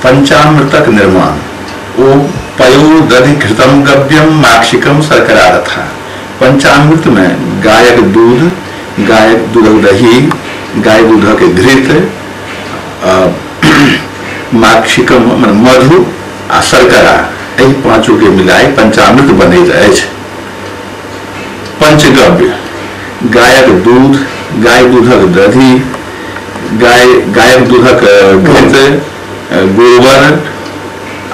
पंचामृतक निर्माण ओ पयो दधि घृतम गव्यम माक्षिकम शर्करा तथा। पंचामृत में गायक दूध, गायक दूधक दही, गाय दूधक घृत, माक्षिकम मधु आ शर्करा, एहि पांचों के मिलाई पंचामृत बनैत अछि। पंचगव्य गायक दूध, गाय दूधक दही, गायक दूधक घृत, गोबर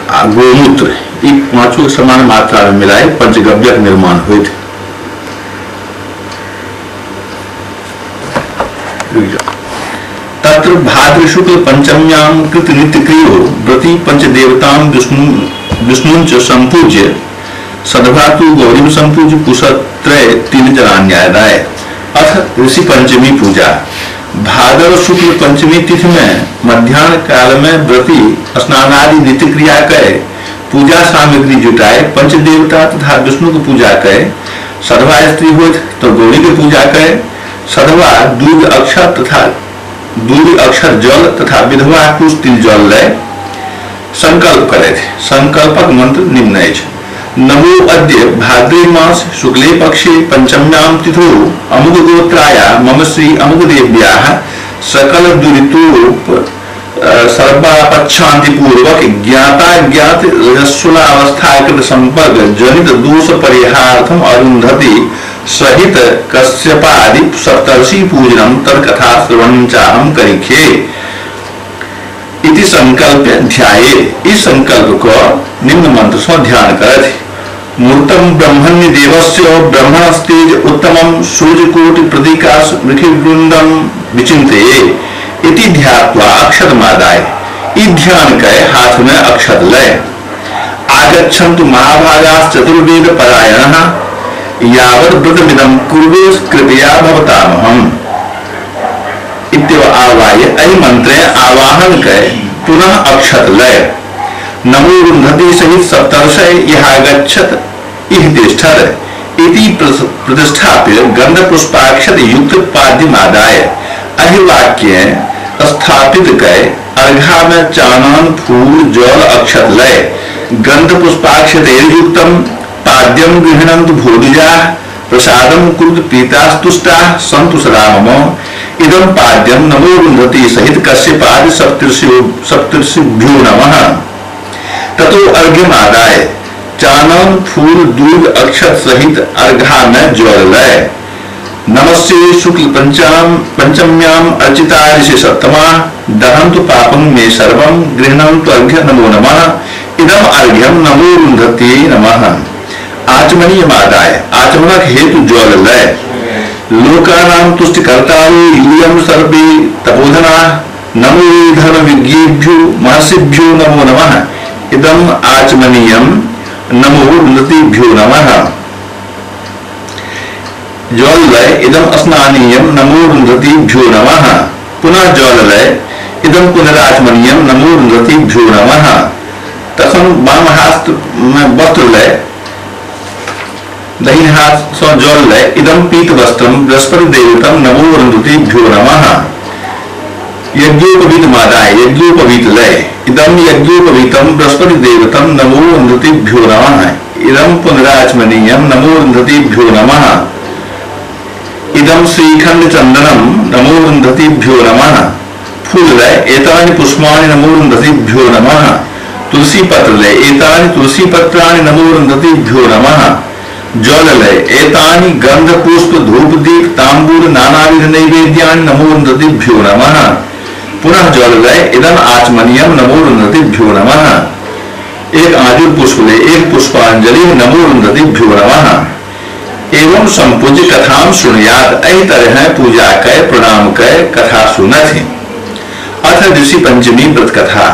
आ गोमूत्र, ई पांचों समान मात्रा में मिलाई पंचगव्यक निर्माण होइत। तत्र भाद्र शुक्ल पंचम्यां कृत नित्य क्रियो व्रति पंचदेवतां विष्णुं च संपूज्य सद्भातु गौरीं संपूज्य कुशत्रय तीन जलान्यादाय। अथ ऋषि पंचमी पूजा। भाद्र शुक्ल पंचमी तिथि में मध्यान्ह काल में व्रति स्नानादि नित्य क्रिया करे पूजा सामग्री जुटाए पंचदेवता तथा विष्णु की पूजा करे। सधवा स्त्री हो तो गौरी की पूजा करे। सधवा दूध अक्षर तथा दूध अक्षर जल तथा विधवा कुश तिल जल लय संकल्प करे। संकल्पक मंत्र निम्न अछि। नमो अद्य भाद्रे मास शुक्ले पक्षे पंचम्यां तिथौ अमुक गोत्राया मम श्री अमुक देव्याः सकल दुरितोप सर्वापच्छांति पूर्वक ज्ञाता ज्ञात रजस्वलावस्थाकृत संपर्क जनित दोष परिहारार्थम अरुंधति सहित कश्यपादि सप्तर्षि पूजनम तत्कथा श्रवणं चाहम करिखे इति संकल्प ध्याये। इस संकल्प को निम्न मंत्र से ध्यान करथि। मूर्तम ब्रह्मण्य देवस्य ब्रह्मणस्तेज उत्तमम सूर्यकोटि प्रतीकाश वृंदम विचिंतये इति ध्यात्वा अक्षतमादाय। इ ध्यान के हाथ में अक्षत लय। आगच्छन्तु महाभागाः चतुर्वेद परायणः यावत् व्रतमिदं कुर्वे कृपया भवतामहम् इत्यव आवाह्य एहि मंत्रे आवाहन के पुनः अक्षत लय। नमो रुन्धति सहित सप्तर्षय इहागच्छत इह तिष्ठत इति प्रतिष्ठाप्य गंध पुष्पाक्षत युक्त पाद्यमादाय एहि वाक्य स्थापित के अर्घा में चानन फूल जल अक्षत लय गंध पुष्पाक्षत युक्तम पाद्यम गृह्णन्तु भोगिजाः प्रसादं कुरुत पीतास्तुष्टाः सन्तु सदा मम। इदं पाद्यं नमो रुन्धति सहित कश्यपादि सप्तर्षिभ्यो नमः। ततो अर्घ्यमादाय चानन फूल दूध अक्षत सहित अर्घा में जल लय। नमस्ते शुक्ल पंचम्याम अर्चिता ऋषि सप्तमा दहन्तु पापं मे सर्वं गृह्णन्तु अर्घ्य नमो नमः। इदम अर्घ्यं नमो रुन्धति नमः। आचमनीयमादाय आचमनक हेतु जल लय। लोकानां तुष्टिकर्तारो यूयं सर्वे तपोधना नमो धर्म विज्ञेभ्यो महर्षिभ्यो नमो नमः। इदम आचमनीयं नमो रुन्धतिभ्यो नमः। जल लय इदम स्नानीयं नमो रुन्धतिभ्यो नमः। पुनः जल लय इदम पुनराचमनीयं नमो रुन्धतिभ्यो नमः। तखन वाम हाथ में वस्त्र लय दहिन हाथ सँ जल लय इदम पीत वस्त्रम बृहस्पति देवतम नमो रुन्धतिभ्यो नमः। यज्ञोपवीत मादाय यज्ञोपवीत लय इदम यज्ञोपवीतम बृहस्पति देवतम नमो रुन्धतिभ्यो नमः। इदम पुनराचमनीयं नमो रुन्धतिभ्यो नमः। इदम श्रीखंड चंदनम नमो रुन्धतिभ्यो नमः। फूल लय एतानि पुष्पाणि नमो रुन्धतिभ्यो नमः। तुलसी पत्र लय एतानि तुलसी पत्राणि नमो रुन्धतिभ्यो नमः। जल लय एतानि गंध पुष्प धूप दीप तांबूल नानाविध नैवेद्यानि नमो रुन्धतिभ्यो नमः। पुनः जल लय इदम आचमनीयम नमो रुन्धतिभ्यो नमः। एक आजुर पुष्प लय एक पुष्पांजलि नमो रुन्धतिभ्यो नमः। एवं संपूज्य कथाम सुनयात। एहि तरह पूजा कै प्रणाम कै कथा सुनथि। अथ ऋषि पंचमी व्रत कथा।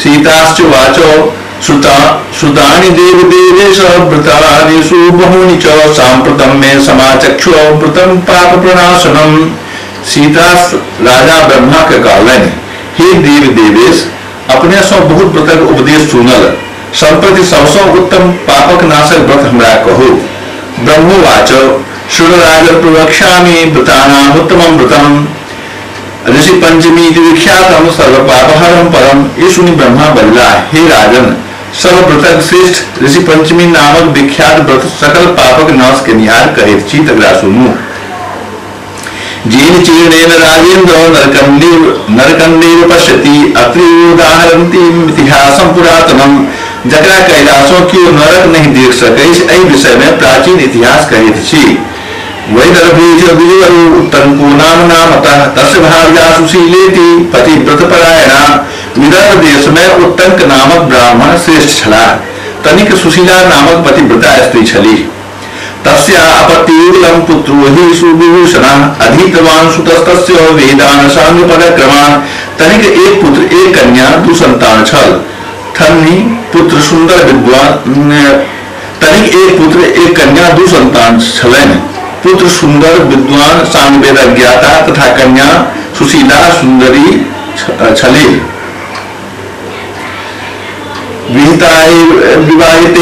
सीताश्च वाचो श्रुतानि देव देवेश व्रतानि सुबहूनि च सांप्रतं मे समाचक्षु व्रतं पाप प्रणाशनम। सीता राजा ब्रह्मा के कहलनि, हे देव देवेश, अपने सँ बहुत व्रतक उपदेश सुनल, सम्प्रति सबसँ उत्तम पापक नाशक व्रत हमरा कहू। ब्रह्मोवाच शृणु राजन् प्रवक्ष्यामि व्रतानाम् उत्तमं व्रतम्। ऋषि पंचमी विख्यातम सर्व पापहरम परम। ई सुनि ब्रह्मा बजला, हे राजन, सब व्रतक श्रेष्ठ ऋषि पंचमी नामक विख्यात व्रत सकल पापक नाश केनिहार कहैत छी, तकरा सुनू। जेन चीर्णेन राजेन्द्र नरकंदेव पश्यति अत्रिउदाहरन्ति इतिहासम पुरातनम। जकरा कैलाशो केओ नरक नहीं देख सकैछ, एहि विषय में प्राचीन इतिहास कहैत छी। वैदर्भेजु नाम नामतः तस्य भार्या सुशीलेति पतिव्रतपरायणा। विदर्भ देश में उत्तंक नामक ब्राह्मण श्रेष्ठ छलाह। तनिक सुशीला नामक पतिव्रता स्त्री छलीह। तस्या अपत्युलम पुत्रो हि सुविभूषणः अधीतवान सुतस्तस्य वेदान साङ्गपदक्रमान्। तनिक एक पुत्र एक कन्या दू संतान छल। थन्नी पुत्र सुंदर विद्वान। तनिक एक पुत्र एक कन्या दू संतान छलनि। पुत्र सुंदर विद्वान साङ्गवेद ज्ञाता तथा कन्या सुशीला सुंदरी छलीह। विवाहित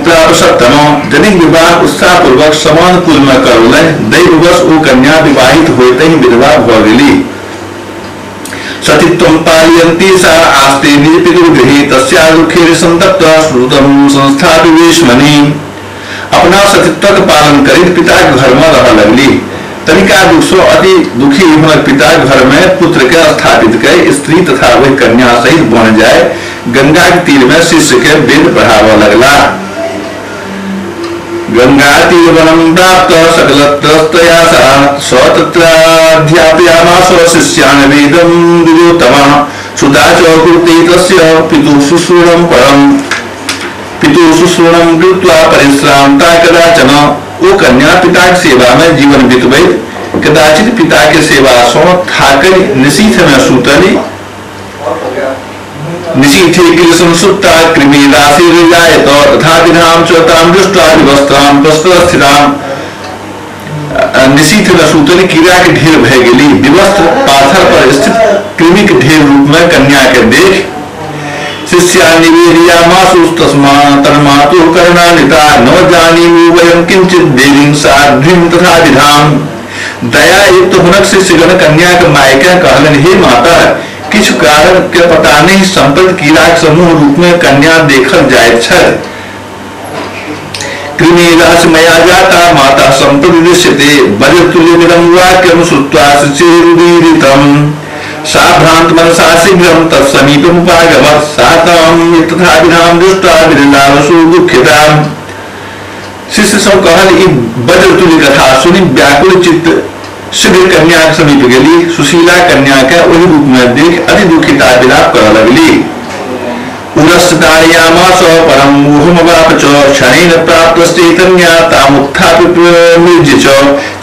प्राप्त सत्तम। जनिक विवाह उत्साहपूर्वक समान कुल में करौलनि, दैववश ओ कन्या विवाहित होते ही विधवा भ गेली। सतीत्वं पालयन्ती सा आस्ते निज पितृगृहे तस्या दुःखेन संतप्त श्रुतं संस्थापि वेश्मनि। अपना सतीत्वक पालन करैत पिता के घर में रह लगली। तनिका दुख सो अति दुखी हुनक पिता घर में पुत्र के स्थापित कर स्त्री तथा वह कन्या सहित बन जाए गंगा के तीर में शिष्य के वेद पढ़ाव लगला। गंगा तीर वनम प्राप्त सकलत्रस्तया सतत्राध्यापयामास शिष्यान् वेदं द्विजोत्तमः। सुधा च कुरुते तस्य पितुः शुश्रूषणं परम्। पितुः शुश्रूषणं कृत्वा परिश्रान्ता कदाचन। ओ कन्या पिता के सेवा में जीवन बितबैत कदाचित पिता के सेवा सो थाकल निशीथ में सुतली। निशीथे किल संसुप्ता कृमि राशिर्जायत तथा विधाम च तां दृष्ट्वा विवस्त्रां प्रस्थितां। निशीथ में सुतली कीड़ा के ढेर भय गेली। विवस्त्र पाथर पर स्थित कृमि के ढेर रूप में कन्या के देख शिष्या निवेदयामासु तस्मा तन्मातुः करुणान्विता न जानीमो वयं किंचित् देवीं साध्वीं तथा विधाम्। दया युक्त हुनक शिष्यगण कन्या के मायके कहलनि, हे माता, किछु कारण के पता नहीं संपत्ति कीड़ा के समूह रूप में कन्या देखल जाइत छल। कृमि रहस्यमया जाता माता संपत्ति दृश्यते वज्रतुल्यमिदं वाक्यं श्रुत्वा शुचिरुदीरितम्। सा भ्रांत मनसा शीघ्रं तत्समीपमुपागमत् सा तां तथा विधां दृष्ट्वा विरलावसु दुःखिताम्। शिष्य सब कहल, ई वज्रतुल्य कथा सुनि व्याकुल चित्त शीघ्र कन्या के समीप गेली। सुशीला कन्या के ओहि रूप में देख अति दुखिता विलाप करऽ लगली। उरस्तारयामास परम मोहमवाप च क्षणेन प्राप्त चैतन्या तामुत्थाप्य निज च।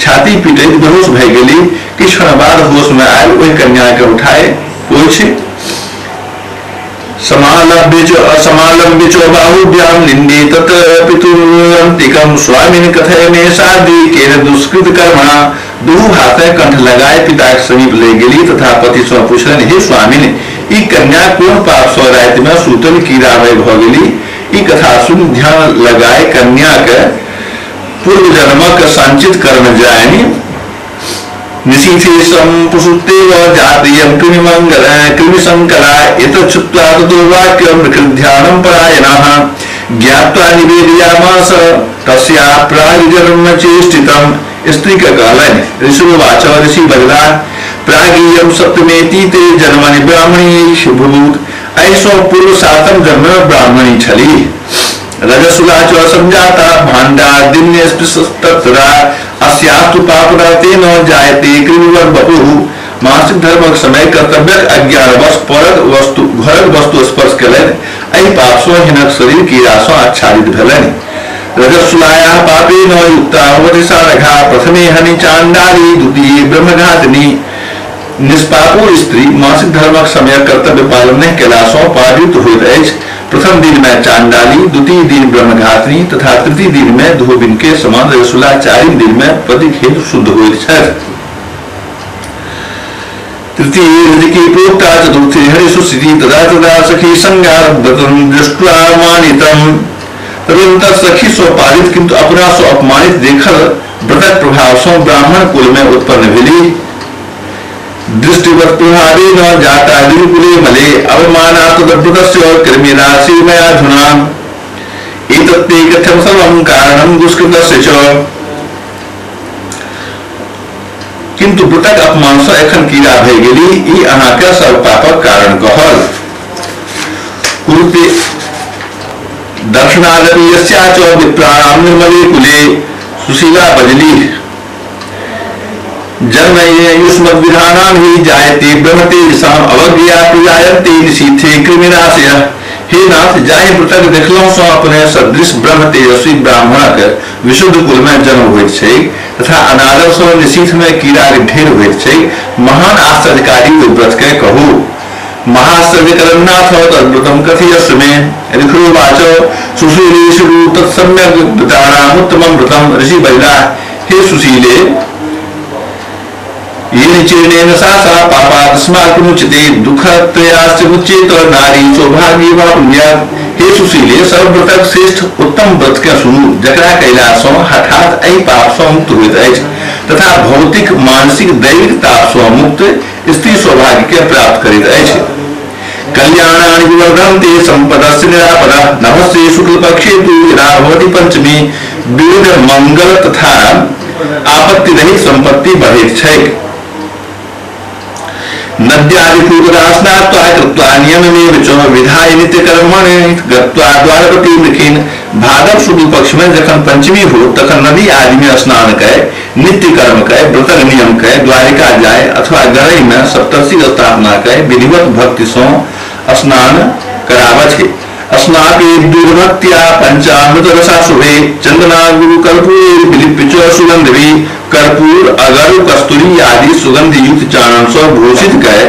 छाती पीटैत बेहोश भए गेली। किछु क्षण बाद होश में आयल ओहि कन्या के उठाए पोछि समालम्ब्य च बाहुभ्यां निन्दे तत् पितुरन्तिकं स्वामिन् कथय मे साध्वी केन दुष्कृत कर्मणा। दुहू हाथे कंठ लगाए पिता के समीप ले गेली तथा पति सँ पुछलनि, हे स्वामिन, ई कन्या कोन पाप सँ राति में सूतल कीड़ामय भ गेली? ई कथा सुनि ध्यान लगाए कन्या के पूर्व जन्मक संचित कर्म जानि निशीथे संपुषुतेव जातीयं कृमिमंगल कृमिसंकला एतच्छ्रुत्वा ततो वाक्यं ध्यानं परायणः। ज्ञात्वा निवेदयामास तस्या प्रागजन्म चेष्टितम्। स्त्री के कहलनि, ऋषिवाच ऋषि बजला, प्रागीयं सप्तमेतीते जन्मनि ब्राह्मणी शुभभूत। एहिसँ पूर्व सातम जन्म में ब्राह्मणी छली। रजसुला च संजाता भाण्डादिन्यस्पृशस्तत्रा अस्यास्तु पापरतेन जायते कृमिवत् बपुः। मासिक धर्मक समय कर्तव्यक अज्ञानवश परक वस्तु घरक वस्तु स्पर्श केलनि। एहि पापसँ हिनक शरीर कीड़ासँ आच्छादित भेलनि। रजस्वलाया पापेन युक्ता भवति सारघा प्रथमे हनि चाण्डाली द्वितीये ब्रह्मघातिनी। निष्पापो स्त्री मासिक धर्मक समय कर्तव्य पालन नहि केलासँ पापयुक्त होइत अछि। प्रथम दिन में चांडाली, द्वितीय दिन ब्रह्मघातिनी तथा तृतीय दिन में धोबिन के समान रजस्वला चारिम दिन में पतिक हेतु शुद्ध होइत छथि। तृतीय रजकी प्रोक्ता चतुर्थी हरिसुस्थिति तदा तदा सखी संगार दृष्ट्वा मानितम्। तदनंतर सखी सो पालित किंतु अपना सो अपमानित देखल व्रतक प्रभाव सो ब्राह्मण कुल में उत्पन्न भेली। दृष्टिवत प्रभावे न जाता गुरुकुले मले अवमानात् तद्व्रतस्य कृमिराशि मयाधुना एतत्ते कथ्यं सर्वं कारणं दुष्कृतस्य च। किंतु व्रतक अपमान सँ एखन कीड़ा भए गेली, ई अहाँके सब पापक कारण कहल। कुरुते दर्शनादपि यस्या च विप्राणां निर्मले कुले। सुशीला बजली, जन्म युष्मद्विधानां हि जायते ब्रह्मतेजसां अवज्ञा प्रजायन्ते निशीथे कृमिनाशय। हे नाथ, जाहि व्रतक देखलहुँ सँ अपने सदृश ब्रह्म तेजस्वी ब्राह्मणक विशुद्ध कुल में जन्म होइत छैक तथा अनादर सँ निशीथ में कीड़ाक ढेर होइत छैक, महान आश्चर्यकारी ओहि व्रत के कहू। महाश्चर्यकरन्नाथ तद्व्रतं कथयस्व मे। ऋषिर्वाच सुशीलेषु तत्सम्यक् व्रतानामुत्तमं व्रतं। ऋषि बजलाह, हे सुशीले, येन चीर्णेन सा सा पापात् स्मात् मुच्यते दुःखत्रयाश्च मुच्येत नारी सौभाग्य वा पुण्यात्। हे सुशीले, सर्वव्रतक श्रेष्ठ उत्तम व्रत के सुनू, जकरा कयला सँ हठात एहि पाप सँ मुक्त होइत अछि तथा भौतिक मानसिक दैविक ताप सँ मुक्त स्त्री सौभाग्य के प्राप्त करैत अछि। कल्याणानि विवर्धन्ते सम्पदस्य निरापदः नभस्ये शुक्लपक्षे तु यदा भवति पंचमी। विविध मंगल तथा आपत्ति रहित संपत्ति बढ़ैत छैक। नद्यादिपूतदा स्नात्वा कृत्वा नियममेव च विधाय नित्यकर्मणे गत्वा द्वारपति मृखिन। भादव शुक्ल पक्ष में जखन पंचमी हो तखन नदी आदि में स्नान कय नित्य कर्म कय व्रतक नियम कय द्वारिका जाय अथवा गरई में सप्तर्षि स्थापना कय विधिवत भक्ति सो स्नान करावथि। स्नापे दुर्भक्त्या पंचामृत रसा शुभे चंदना गुरु कर्पूर विलिप्य च सुगंधि। कर्पूर अगर कस्तूरी आदि सुगंध युक्त चानन सो भूषित कय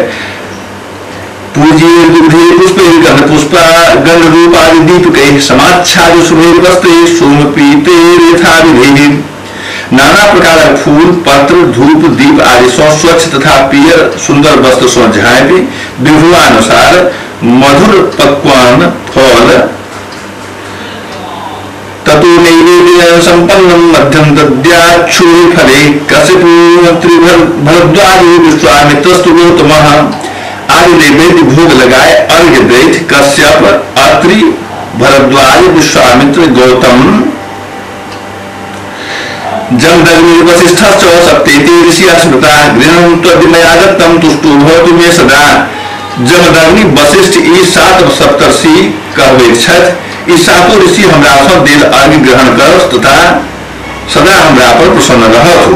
पूज्य दुग्धे पुष्पे गंध पुष्पा गंध रूप आदि दीप के समाच्छाद शुभे वस्त्रे सोमपीते यथा विधि। नाना प्रकार फूल पत्र धूप दीप आदि सो स्वच्छ तथा पियर सुंदर वस्त्र सो झाँपी विभुआनुसार मधुर पकवान फल ततो नैवेद्य संपन्नं मध्यम दद्याक्षुरे फले कश्यपो भरद्वाजो विश्वामित्रस्तु गौतमः आदि नैवेद्य भोग लगाए अर्घ्य दैथ कश्यप अत्रि भरद्वाज विश्वामित्र गौतम जमदग्नि वसिष्ठश्च सप्तेति ऋषि स्मृता गृहं त्वद्मया दत्तं तुष्टो भवतु मे सदा। जमदग्नि वशिष्ठ ई सात सप्तर्षि कहबैत छथि। ई सातो ऋषि हमरा सँ देल अर्घ्य ग्रहण करस तथा सदा हमरा पर प्रसन्न रहथु।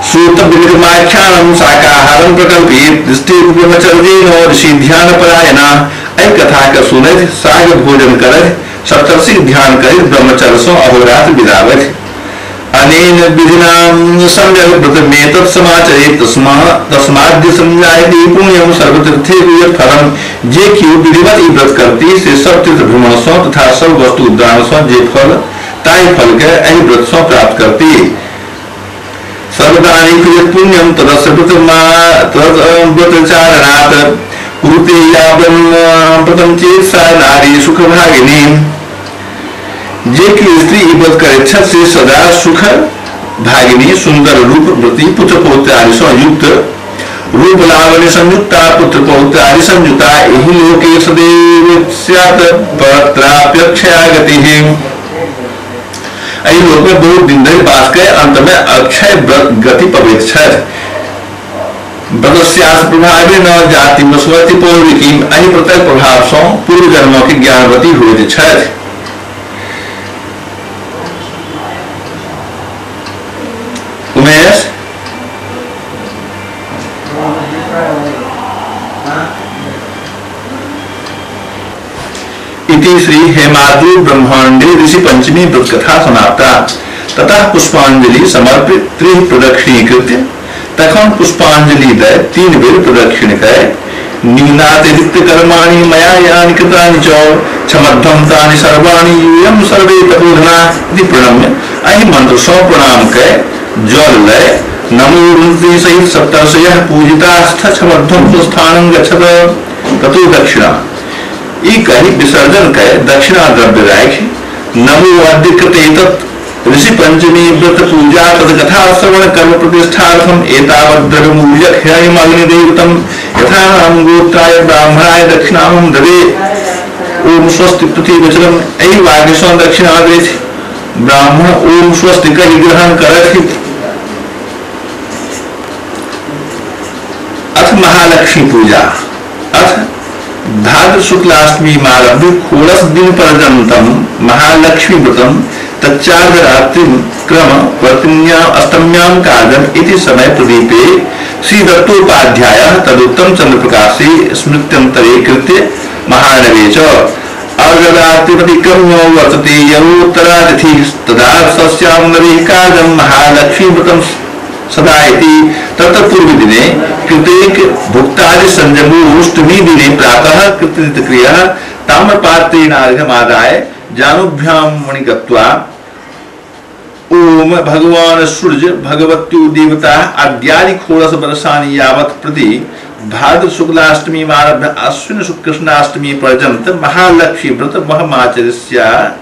श्रोतव्यमाख्यानं शाकाहारं प्रकल्पेत दृष्टि ब्रह्मचर्येण ऋषि ध्यान परायणा। एहि कथा के सुनैत साग भोजन करैत सप्तर्षि ध्यान करैत ब्रह्मचर्य सँ अहोरात्र बिताबथि। अनेन विधिना सम्यक् व्रतमेतत् समाचरेत् तस्माद्य संजायते पुण्यं सर्वतीर्थेषु यत्फलम्। जे केओ विधिवत ई व्रत करती से सब तीर्थ भ्रमण सँ तथा सब वस्तु दान सँ जे फल ताहि फल के एहि व्रत सँ प्राप्त करती। सर्वदानेषु यत् पुण्यं तदस्य व्रतचारणात् कुरुते या व्रतं चेत् सा नारी सुखभागिनी। जे कि स्त्री ई व्रत करैत छथि से सदा सुख भागिनी सुंदर रूप व्रती पुत्र पौत्र आदि सँ युक्त रूप लावण्य संयुक्ता पुत्र पौत्र आदि संयुक्ता एहि लोके सदैव स्यात् परत्राप्यक्षया गतिः। एहि लोक में बहुत दिन धरि वास कय अंत में अक्षय गति पबैत छथि। व्रतस्यास प्रभावेन जाति स्मृति पौर्विकीम। एहि व्रतक प्रभाव सँ पूर्व जन्म के ज्ञानवती होइत छथि। उमेश इति श्री हेमाद्रि ब्रह्मांडे ऋषि पंचमी व्रत कथा समाप्ता। ततः पुष्पांजलि समर्पित त्रिः प्रदक्षिणीकृत्य तखन पुष्पांजलि दय तीन बेर प्रदक्षिण कय न्यूनातिरिक्त कर्माणि मया यानि कृतानि च क्षमध्वं तानि सर्वाणि यूयं सर्वे तपोधना इति प्रणम्य एहि मंत्र सँ प्रणाम कय जल लय नमो रुद्री सहित सप्तर्षयः पूजितास्थ क्षमध्वं स्वस्थानं गच्छत। ततो दक्षिणा ई कहि विसर्जन कय दक्षिणा द्रव्य राखि नमो अद्यकृत एतत् ऋषि पंचमी व्रत पूजा तद कथा श्रवण कर्म प्रतिष्ठार्थम एतावत् द्रव्यमूल्यक हिरण्यमग्निदेवतम यथा नाम गोत्राय ब्राह्मणाय दक्षिणामं ददे। ओम स्वस्ति प्रतिवचनम एहि वाक्य सँ दक्षिणा देथि। ब्राह्मण ओम स्वस्ति कहि ग्रहण करथि। अथ महालक्ष्मी पूजा। अथ भाद्र शुक्लाष्टमी मारभ्य षोडश दिन पर्यन्तं महालक्ष्मी व्रतम तच्चार्धरात्रि क्रम वर्तिन्याम अष्टम्याम कार्यम इति समय प्रदीपे श्री दत्तोपाध्याय तदुत्तम चंद्र प्रकाशे स्मृत्यंतरे कृत्य महानवे च अर्घरात्रिपतिक्रम्य वर्तते यवोत्तरातिथि तदा सस्यां नवे कार्यम महालक्ष्मी व्रतम सदा इति। तत्र पूर्व दिने कृतेक भुक्तादि संयमोष्टमी दिने प्रातः कृतनित क्रिया ताम्रपात्रेणार्घमादाय जानुभ्यां मणिगत्वा ओम भगवान सूर्य भगवत्यो देवता आद्यादि षोडश वर्षाणि यावत् प्रति भाद्र शुक्लाष्टमी आरभ्य अश्विन कृष्णाष्टमी पर्यन्त महालक्ष्मी व्रत महमाचरिष्यातीति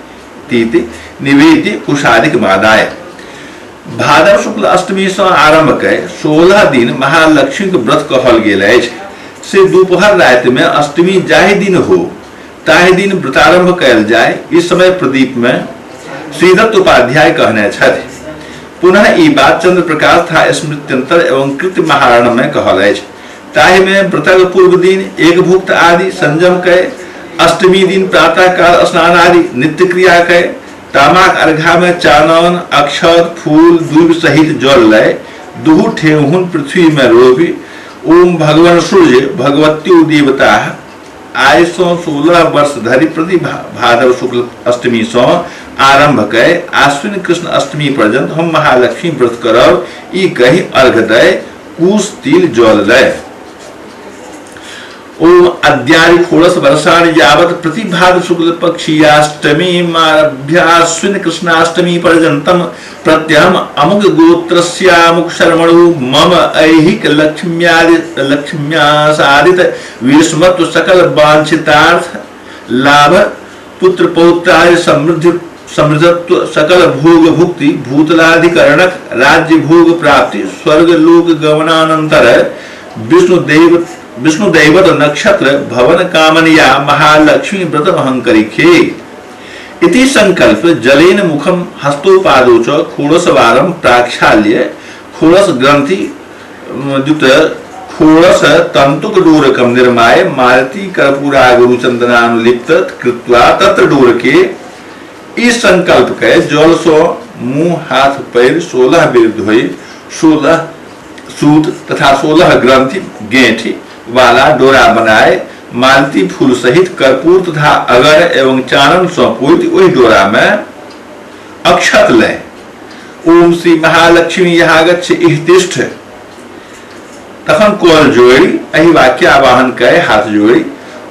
निवेद्य कुशादिकमादाय। भादव शुक्ल अष्टमी से आरंभ कय 16 दिन महालक्ष्मी के व्रत कहल गेल अछि। से दोपहर राति में अष्टमी जाहि दिन हो ताहि दिन व्रतारंभ कयल जाय। इस समय प्रदीप में श्रीदत्त उपाध्याय कहने छथि। पुनः ई बात चंद्र प्रकाश था स्मृत्यंतर एवं कृत्य महारण में कहल अछि। ताहि में व्रतक पूर्व दिन एक भुक्त आदि संयम कय अष्टमी दिन प्रातः काल स्नान आदि नित्य क्रिया कय तामाक अर्घा में चानन अक्षत फूल दूब सहित जल लय दुहु ठेहुन पृथ्वी में रोपी ओम भगवान सूर्य भगवत्यो देवता आय सौ 16 वर्ष धरि प्रति भादव शुक्ल अष्टमी सौ आरंभ कय आश्विन कृष्ण अष्टमी पर्यंत हम महालक्ष्मी व्रत करब ई कहि अर्घ दय कुश तिल जल लय। ओम अद्यादि षोडश वर्षाणि यावत् प्रति भाद्र शुक्ल पक्षीयाष्टमी मारभ्याश्विन कृष्णाष्टमी पर्यन्तं प्रत्यहम अमुक गोत्रस्यामुक शर्मणु मम ऐहिक लक्ष्म्यादि लक्ष्म्यासादित वीरस्मत्व सकल वांछितार्थ लाभ पुत्र पौत्रादि समृद्धि समृद्धत्व सकल भोग भुक्ति भूतलाधिकरणक राज्य भोग प्राप्ति स्वर्ग लोक गमनानंतर विष्णु दैवत नक्षत्र भवन कामनिया महालक्ष्मी व्रत अहंकरिखे इति संकल्प जलेन मुखम हस्तोपादौ च षोडशवारं प्राक्षाल्य षोडश ग्रंथि युक्त षोडश तंतुक डोरकं निर्माय मालती कर्पूरागुरु चंदनानुलिप्त कृत्वा तत्र डोरके इस संकल्प के जल सो मुंह हाथ पैर 16 बेर धोई 16 सूत तथा 16 ग्रंथि गेंठी वाला डोरा बनाए मालती फूल सहित कर्पूर तथा अगर एवं चानन सौ पोति ओहि डोरा में अक्षत ले। ओम श्री महालक्ष्मी यहागच्छ इह तिष्ठ। तखन कोल जोड़ी एहि वाक्य आवाहन कय हाथ जोड़ी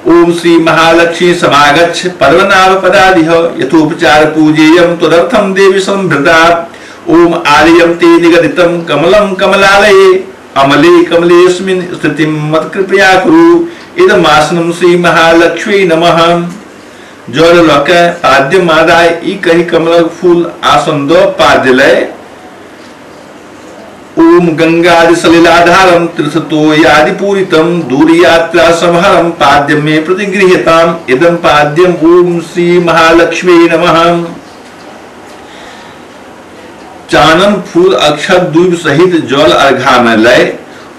ओम श्री महालक्ष्मी समागच्छ पद्मनाभ पदादिह यथोपचार पूजेयम त्वदर्थम देवी संभृता। ओम आर्यम ते निगदितम कमलम कमलालये अमले कमलेस्मिन् स्थितिं मत्कृपया कुरु इदमासनं श्री महालक्ष्मी नमः। जल लऽ के पाद्यम आदाय ई कहि कमलक फूल आसन दऽ पाद्य लय ओम गंगादि सलिलाधारम तीर्थतोयादि पूरितम दूरयात्रा समहरम पाद्यम मे प्रतिगृह्यताम इदं पाद्यम ओम श्री महालक्ष्मी नमः। चानन फूल अक्षत दूब सहित जल अर्घा में लय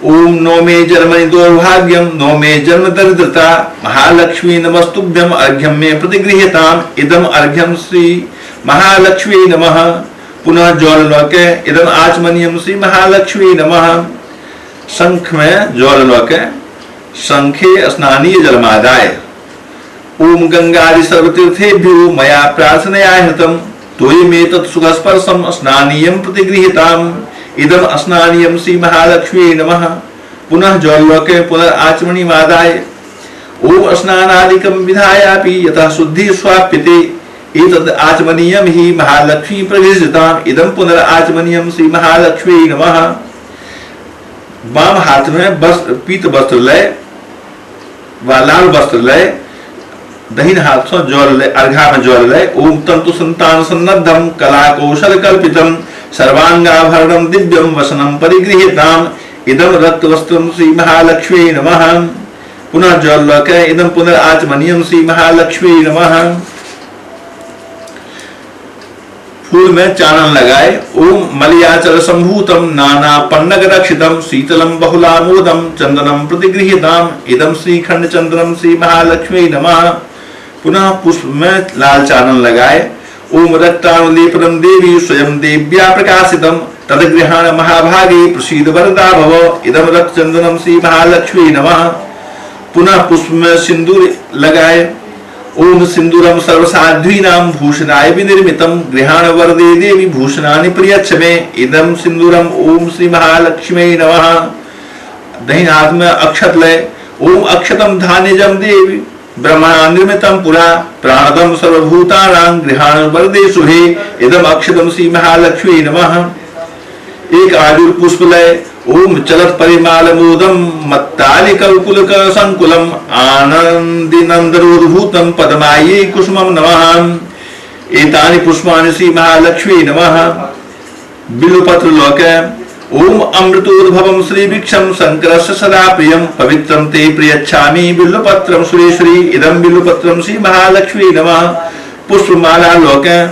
ओम नो मे जन्मनि दौर्भाग्यम नो मे जन्म दरिद्रता महालक्ष्मी नमस्तुभ्यम अर्घ्यम मे प्रतिगृह्यताम इदम अर्घ्यम श्री महालक्ष्मी नमः। पुनः जल लके इदम आचमनीयम श्री महालक्ष्मी नमः। शंख में जल लके शंखे स्नानीय जलमादाय ओम गंगादि सर्वतीर्थेभ्यो मया प्रार्थनया हृतम तोयमेतत् सुखस्पर्शम स्नानीयं प्रतिगृहीताम इदम स्नानीयं श्री महालक्ष्मी नमः। पुनः जललोके पुनर्आचमनीमादाय ओम स्नानादिकं विधायापि यतः शुद्धिः स्वाप्यते एतद् आचमनीयं हि महालक्ष्मी प्रगृह्यताम इदं पुनर्आचमनीयं श्री महालक्ष्मी नमः। वाम हाथ में पीत वस्त्र लय व लाल वस्त्र लय दहिन हाथ से जल ले अर्घा में जल ले ओम तंतु संतान सन्नद्धम कला कौशल कल्पितम सर्वांगाभरणम दिव्यम वसनम परिगृहीताम इदम रक्त वस्त्रम श्री महालक्ष्मी नमः। पुनः जल लके इदम पुनराचमनीयम श्री महालक्ष्मी नमः। फूल में चानन लगाए ओम मलयाचल संभूतम नाना पन्नग रक्षितम शीतलम बहुलामोदम चंदनम प्रतिगृहीताम इदम श्रीखंड चंदनम श्री महालक्ष्मी नमः। पुनः पुष्प में लाल चानन लगाए ओम रक्तानुलेपनम देवी स्वयं देव्या प्रकाशितम तदगृहाण महाभागे प्रसीद वरदा भव इदम रक्त चंदनम श्री महालक्ष्मी नमः। पुनः पुष्प में सिंदूर लगाए ओम सिंदूरम सर्वसाध्वीनां भूषणाय विनिर्मितम गृहाण वरदे देवी भूषणानि प्रियच्छ मे इदम सिंदूरम ओम श्री महालक्ष्मी नमः। दहिन हाथ में अक्षत लय ओम अक्षतम धान्यजम देवी ब्रह्मणा निर्मितम पुरा प्राणदम सर्वभूतानां गृहाण वरदे शुभे इदम अक्षतम श्री महालक्ष्मी नमः। एक आजुर पुष्प लय ओम चलत परिमाल मोदम मत्तालिकलकुलक संकुलम आनंदिनंदरोद्भूतम पद्माये कुसुमम नमः। एतानि पुष्पाणि श्री महालक्ष्मी नमः। बिल्वपत्र लोके ओम अमृतोद्भवम श्री वृक्षम शंकरस्य सदा प्रियम पवित्रम ते प्रियच्छामि बिल्वपत्रम सुरेश्वरी इदम बिल्वपत्रम श्री महालक्ष्मी नमः। पुष्पमाला लोके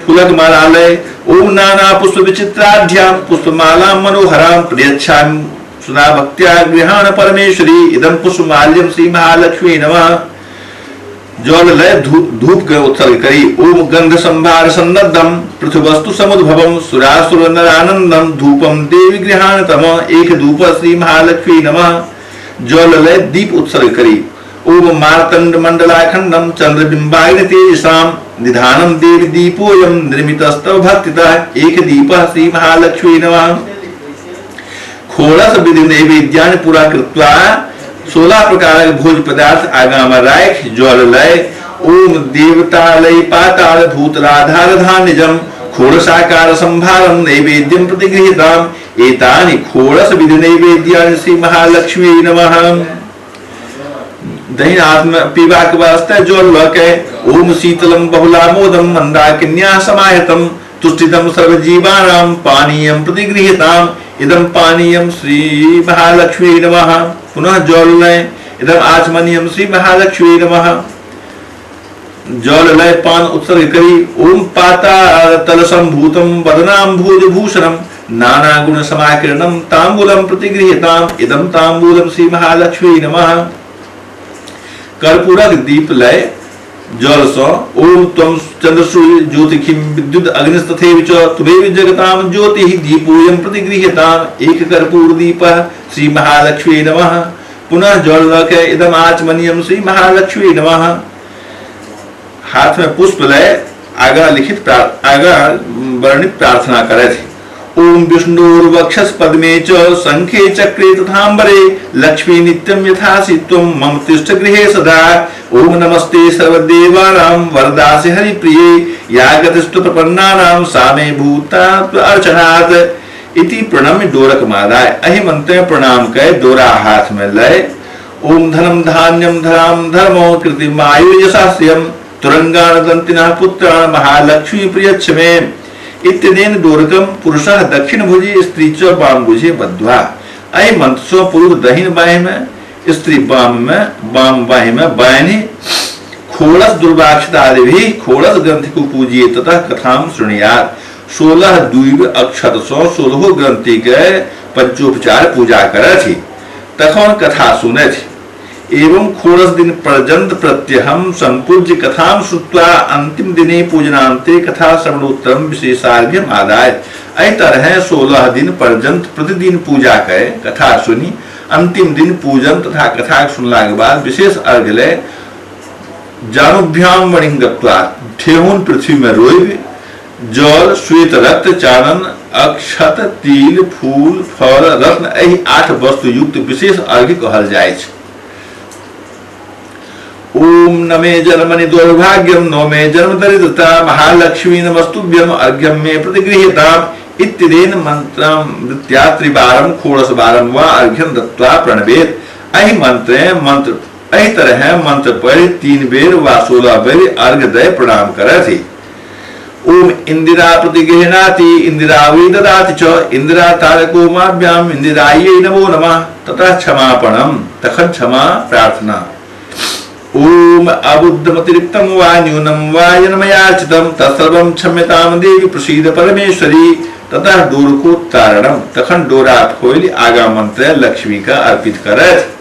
फूलक माला लय ओम नाना पुष्प विचित्राढ्याम पुष्पमाला मनोहराम प्रियच्छामि सुधा भक्त्या गृहाण परमेश्वरी इदम पुष्पमाल्यम श्री महालक्ष्मी नमः। जल लय धूप के उत्सर्ग करी ओम गंध संभार सन्नद्धम पृथ्वस्तु समुद्भवम सुरासुर नरानंदम धूपम देवी गृहाण तम एक धूप श्री महालक्ष्मी नमः। जल लय दीप उत्सर्ग करी ओम मार्तंड मंडलाखंडम चंद्रबिंबाग्नि तेजसाम निधानम देवी दीपोयम निर्मितस्तव भक्तितः एक दीप श्री महालक्ष्मी नमः। खोड़स विधि नैवेद्यानि पूरा कृत्वा 16 प्रकार भोज पदार्थ आगाम राख जल लय ओम देवतालय पाताल भूतलाधार धान्यजम खोड़साकार संभारम नैवेद्यम प्रतिगृहीताम एतानि खोड़स विधि नैवेद्यानि श्री महालक्ष्मी नमः। दहिन हाथ में पीवा के वास्ते जल लके ओम शीतलम बहुलामोदम मंदाकिन्या समाहितम तुष्टितम सर्वजीवानां पानीयं प्रतिगृहीताम इदम पानीयं श्री महालक्ष्मी नमः। पुनः जल लय इदम आचमनीयं श्री महालक्ष्मी नमः। जल लय पान उत्सर्ग करी ओम पाताल संभूतम वदनाम भोजभूषणम नाना गुण समाकीर्णम तांबूलम प्रतिगृहीताम इदम तांबूलम श्री महालक्ष्मी नमः। कर्पूरक दीप लय जल स ओम त्वं चंद्र सूर्य ज्योतिखिम विद्युत अग्निस्तथैव च त्वमेव जगतां ज्योतिः दीपोऽयं प्रतिगृह्यताम एक कर्पूर दीप श्री महालक्ष्मी नमः। पुनः जल लके इदम आचमनीयं श्री महालक्ष्मी नमः। हाथ में पुष्प लय आगा लिखित आगा वर्णित प्रार्थना करे थे ओम विष्णुर्वक्षस पद्मे च शंखे चक्रे तथांबरे लक्ष्मी नित्यं यथासि त्वं मम तिष्ठ गृहे सदा। ओम नमस्ते सर्वदेवानां वरदासि हरिप्रिये या गतिस्तु प्रपन्नानां सा मे भूतात् अर्चनात् इति प्रणम्य डोरकमादाय। अहि मंत्र प्रणाम कर डोरा हाथ में लय ओम धनम धान्यम धराम धर्मो कृतिमायुर्यशास्यम तुरंगाण दंतिनः पुत्राण महालक्ष्मी प्रियच्छ मे इत्यनेन डोरकम पुरुषः दक्षिण भुजे स्त्री च वाम भुजे बद्ध्वा। अहि मंत्र सो पुरुष दहिन बाएं में स्त्री वाम में वाम बाएं में बायनी खोड़स दुर्वाक्षतादि भी खोड़स ग्रंथि को पूजिए तथा कथाम शृणुयात्। 16 द्वीप अक्षत सो 16 ग्रंथि के पंचोपचार पूजा करथि तखन कथा सुनथि एवं खोड़स दिन पर्यंत प्रत्यहम संपूज्य कथाम श्रुत्वा अंतिम दिने पूजनांते कथा श्रवणोत्तरम विशेषार्घ्यम आदाय। एहि तरह 16 दिन पर्यंत प्रतिदिन पूजा करे कथा सुनी अंतिम दिन पूजन तथा कथा सुनला के बाद विशेष अर्घ्य ले जानुभ्याम वणिंगत्वा ठेहुन पृथ्वी में रोइब जल श्वेत रक्त चानन अक्षत तिल फूल फल रत्न एहि 8 वस्तु युक्त विशेष अर्घ्य कहल जाय छै। ओम नमे जन्मनि दौर्भाग्यम नो मे जन्म दरिद्रता महालक्ष्मी नमस्तुभ्यम अर्घ्यम मे प्रतिगृह्यताम इत्यनेन मंत्रम वृत्त्या त्रिवारं षोडशवारं वा अर्घ्यं दत्त्वा प्रणवेत्। एहि मंत्रे मंत्र एहि तरह मंत्र पढ़ि 3 बेर वा 16 बेर अर्घ दय प्रणाम करथि। ओम इंदिरा प्रतिगृह्णाति इंदिरा वै ददाति च इंदिरा तारको माभ्याम इंदिरायै नमो नमः। ततः क्षमापणम, तखन क्षमा प्रार्थना। ओम अबुद्धमतिरिक्तं वा न्यूनं वा यन्मयार्चितं तत्सर्वं क्षम्यतां देवी प्रसीद परमेश्वरी। ततः डोरकोत्तारणम, तखन डोरा खोलि आगा मंत्र लक्ष्मी का अर्पित करत।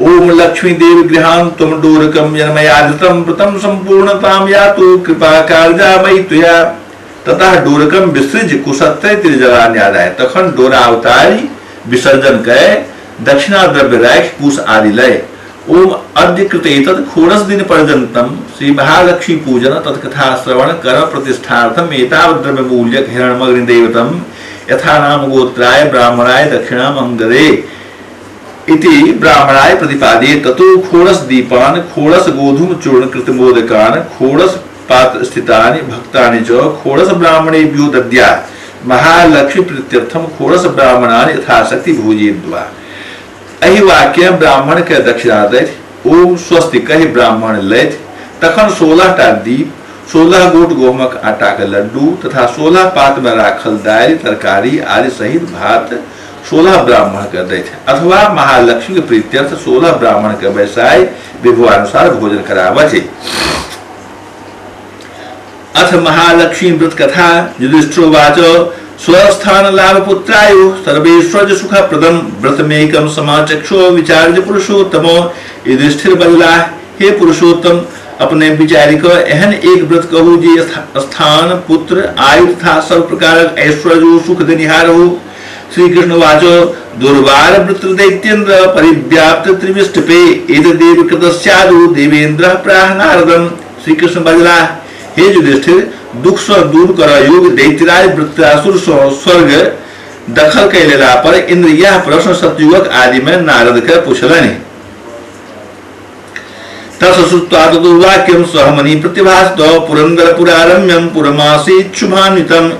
ओम लक्ष्मी देवी गृहां त्वं डोरकं यन्मयार्जितं व्रतं संपूर्णतां यातु कृपा कार्यामयि त्वया। ततः डोरकं विसृज्य कुशत्रय त्रिजलान्यादाय, तखन डोरा उतारि विसर्जन कय दक्षिणा द्रव्य राखि कुश आदि लय। ओम अद्य कृते तत् खोडस दिन पर्यन्तं श्री महालक्ष्मी पूजन तत्कथा श्रवण कर्म प्रतिष्ठार्थम एतावत् द्रव्य मूल्यक हिरण्मग्नि देवतम यथा नाम गोत्राय ब्राह्मणाय दक्षिणाम अंगदे इति ब्राह्मणाय प्रतिपाद्ये। ततो खोडस दीपान खोडस गोधूम चूर्ण कृत मोदकान खोडस पात्र स्थितानि भक्तानि च खोडस ब्राह्मणेभ्यो दद्यात् महालक्ष्मी प्रीत्यर्थम खोडस ब्राह्मणानि यथाशक्ति भोजयित्वा। एहि वाक्य ब्राह्मण के दक्षिणा दैथ। ओम स्वस्ति कहि ब्राह्मण लैथ। तखन 16 टा दीप, 16 गोट गहुमक आटा के लड्डू तथा 16 पात में राखल दालि तरकारी आदि सहित भात 16 ब्राह्मण के दैथ अथवा महालक्ष्मी के प्रीत्यर्थ 16 ब्राह्मण के बैसाई विभवानुसार भोजन करावथि। अथ महालक्ष्मी व्रत कथा। युधिष्ठिरोवाच स्वस्थान लाभ पुत्रायु सर्वेश्वर सुख प्रदम व्रतमेकम समाचक्षो विचार्य पुरुषोत्तमो। युधिष्ठिर बजलाह, हे पुरुषोत्तम, अपने विचारि क एहन एक व्रत कहू जे स्थान पुत्र आयु तथा सब प्रकारक ऐश्वर्य सुख देनिहार हो। श्री कृष्ण वाचो दुर्वार वृत्र दैत्येन्द्र परिव्याप्त त्रिविष्टपे एतदेव कृतस्यादु देवेन्द्र प्राह नारदम। श्री कृष्ण बजलाह, हे युधिष्ठिर, दुख सँ दूर कर योग दैत्यराज वृत्रासुर सँ स्वर्ग दखल कै लेला पर इंद्र यह प्रश्न सतयुगक आदि में नारद के पुछलनि। तत्श्रुत्वा तदुवाक्यं सहमनि प्रतिभासत पुरंदर पुरारम्यं पुरमासीच्छुभान्वितं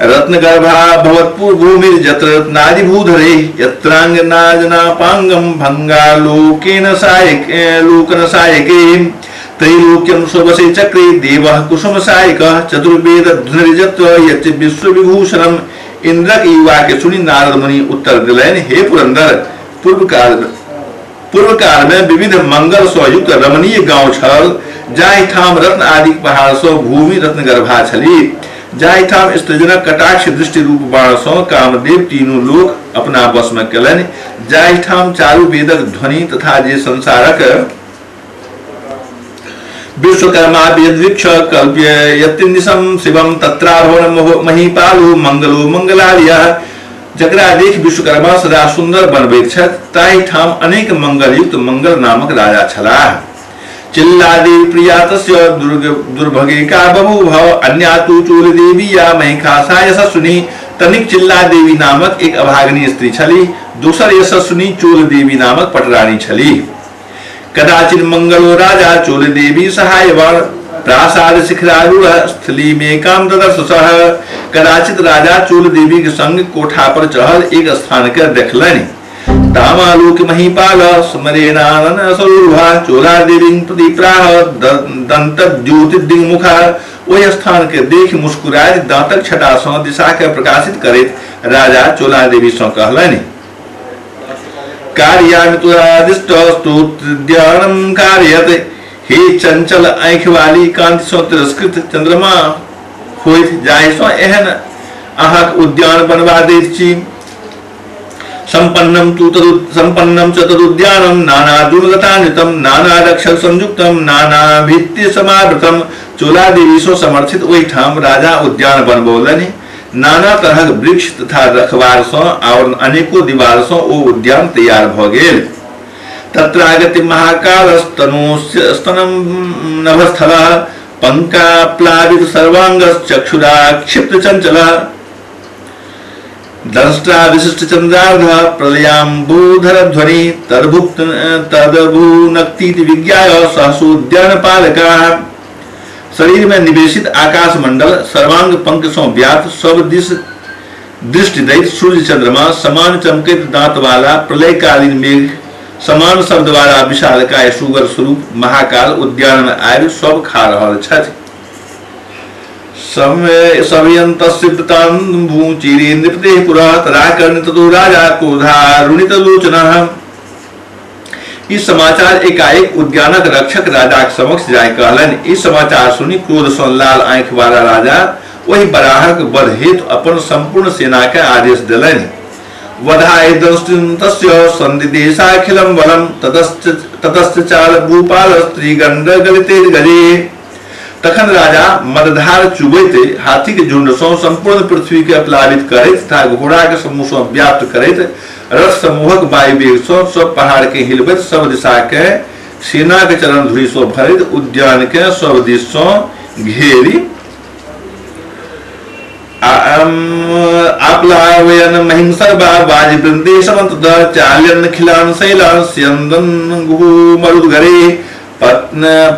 रत्नगर्भा भवत्भूमिर्यत्र रत्नादिभूधरे यत्राङ्गनाजनापाङ्गं भङ्गालोकेन सायक लोकन सायके त्रैलोक्यं शोभसे चक्रे देवः कुसुमसायकः चतुर्वेद ध्वनिर्यत्र यच्च विश्वविभूषणम्। इंद्रक ई वाक्य सुनि नारद मुनि उत्तर दिलनि, हे पुरंदर, पूर्व काल में विविध मंगल सँ युक्त रमणीय गांव छल, जाहि ठाम रत्न आदि पहाड़ सँ भूमि रत्नगर्भा छली, जाहि ठाम स्त्रीजनक कटाक्ष दृष्टि रूप बाण सँ कामदेव तीनू लोक अपना वश में केलनि, जाहि ठाम चारू वेदक ध्वनि तथा जे संसारक विश्वकर्मा वेदवीक्ष कल्प्य यत्निशम शिवम तत्रारोहण महीपालो मंगलो मंगलालय, जकरा देख विश्वकर्मा सदा सुंदर बनबैत छथि, ताहि ठाम अनेक मंगलयुक्त मंगल नामक राजा छलाह। चिल्लादेवी प्रिया तस्य दुर्भगिका बभूव अन्या तु चोलदेवी या महिखासा यशस्विनी। तनिक चिल्ला देवी नामक एक अभागिनी स्त्री छली, दोसर यशस्विनी चोलदेवी नामक पटरानी छली। कदाचित मंगलो राजा चोलदेवी सहायवान प्रासाद शिखरारूढ़ स्थली में काम ददर्श सह। कदाचित राजा चोलदेवी के संग कोठा पर चढ़ल एक स्थान के देखलनि। तामालोक महीपाल स्मरेणानन सौरभा चोला देवी प्रतिप्राह दंत द्योतिर्दिङ्मुखा। ओहि स्थान के देख मुस्कुराइत दांतक छटा सँ दिशा के प्रकाशित करैत राजा चोला देवी सँ कहलनि, कार्यामि तुरादिष्ट स्तोत्रध्यानं कार्यते। हे चंचल आँखि वाली कांति सँ तिरस्कृत चंद्रमा होइत जाहि सँ एहन अहाँक उद्यान बनवा दैत छी। संपन्नम च तदुद्यानं नाना दुर्लतान्वितं नाना रक्षक संयुक्तं नाना भित्ति समावृतं। चोला देवी सँ समर्थित ओहिठाम राजा उद्यान बनबौलनि। नाना तरहक वृक्ष तथा रखवार सँ और अनेको दीवार सँ ओ उद्यान तैयार भ गेल। तत्रागति महाकालस्तनोस्तनं नभस्थलः पंकाप्लावित सर्वांगश्चक्षुरा क्षिप्त चंचलः दंष्ट्रा विशिष्ट चंद्रार्ध प्रलयांबोधर ध्वनि तद्भुक्त तदभुनक्तीति विज्ञाय सहसोद्यान पालकाः। शरीर में निवेशित आकाश मंडल सर्वांग पंख सँ व्याप्त सब दिश दृष्टि दैत सूर्य चंद्रमा समान चमकैत दांत वाला प्रलयकालीन मेघ समान शब्द वाला विशालकाय सुगर स्वरूप महाकाल उद्यान में आबि सब खा रहल छथि। सवयन्तस्य नृपतेः पुरः तदाकर्ण ततो राजा क्रोधारुणितलोचनः। ई समाचार एकाएक उद्यानक रक्षक राजाक समक्ष जाय कहलनि। ई समाचार सुनि क्रोध सँ लाल आँखि वाला राजा ओहि बराहक वध हेतु अपन संपूर्ण सेना के आदेश देलनि। वधाय दंष्टिन्तस्य सन्दिदेशाखिलं बलं ततश्च चाल भूपाल स्त्रीगण्ड गलिते गजे। तखन राजा मदधार चुबैत हाथी के झुंड सँ संपूर्ण पृथ्वी के प्लावित करैत तथा घोड़ा के समूह सँ व्याप्त करैत रथ समूहक वायुवेग सँ सब पहाड़ के हिलबैत सब दिशा के सेना के चरण धूरि सँ भरैत उद्यान के सब दिश सँ घेरि आप्लावयन महिंसर्वा वाजिवृन्दे समन्ततः चाल्यन् खिलान् शैलान् स्यन्दन् गुहुमरुद्गरे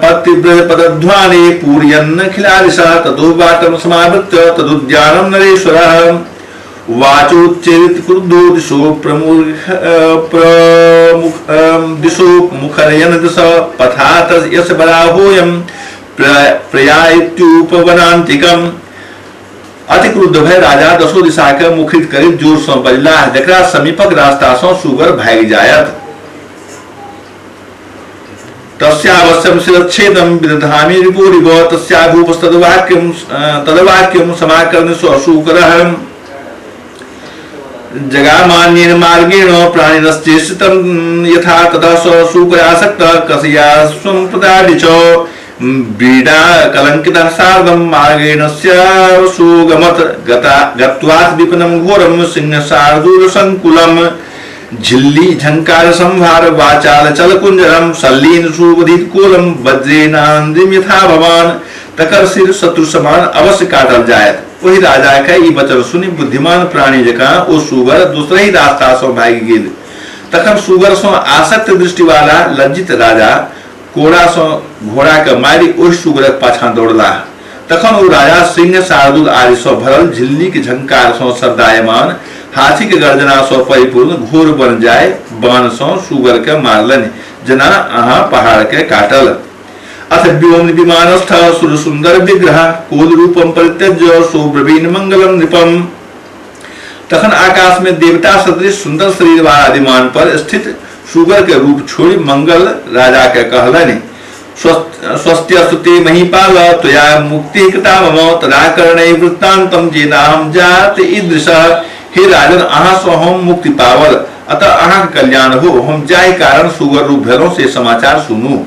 पतिव्रजपदध्वाने पूर्यन् खिलादिशा ततो वाटं समावृत्य तदुद्यानं नरेश्वरः। वाचोच्चरित क्रुद्धो दिशो प्रमुख दिशो मुखरयन् दिश पथा यस्य बराहोऽयं प्रयायत्युपवनान्तिकम्। अति क्रुद्ध भय राजा दसो दिशा के मुखरित करैत जोर सँ बजलाह, जकरा समीपक रास्ता सँ सुगर भागि जायत। तस्यावश्यं शिरच्छेदं विदधामि रिपुरिव तस्याभूपस्तद्वाक्यं तद्वाक्यं समाकर्ण्य स्वशूकरः। जगामान्येन मार्गेण प्राणिनश्चेष्टितं यथा तथा स्वशूकरासक्तः कसया स्वं प्रताड़ि च बीडा कलंकितः सार्धं मार्गेण स्यासुगमत् गत्वात् विपनं घोरं सिंहशार्दूलसङ्कुलम्। झिल्ली झंकार संभार वाचाल चल कुंजरम सल्लीन सुबधित कोलम वज्रेणांद्रिम यथा भवान। तकर सिर शत्रु समान अवश्य काटल जायत। ओहि राजा के ई वचन सुनि बुद्धिमान प्राणी जकाँ ओ सुगर दोसर ही रास्ता सँ भागि गेल। तखन सुगर सँ आसक्त दृष्टि वाला लज्जित राजा कोड़ा सँ घोड़ा के मारि ओहि सुगरक पाछाँ दौड़लाह। तखन ओ राजा सिंह शार्दुल आदि सँ भरल झिल्ली के झंकार सँ शब्दायमान हाथी के गर्जना सँ परिपूर्ण घोर बन जाय बाण सँ सुगर के मारलनि, जेना अहाँ पहाड़ के काटल। अथ व्योम विमानस्थ सुर सुंदर विग्रह कोल रूपम परित्यज्य सोब्रवीण मंगलम नृपम। तखन आकाश में देवता सदृश सुंदर शरीर वाला विमान पर स्थित सुगर के रूप छोड़ि मंगल राजा के कहलनि, स्वस्त्यस्तु ते महीपाल त्वया मुक्तिः कृता मम तदा कर्णै वृत्तान्तं जेनाहं जात ईदृशः। हे राजन, अहाँ सँ हम मुक्ति पावल, अतः अहाँ के कल्याण हो। हम जाहि कारण सुगर रूप भेलहुँ से समाचार सुनू।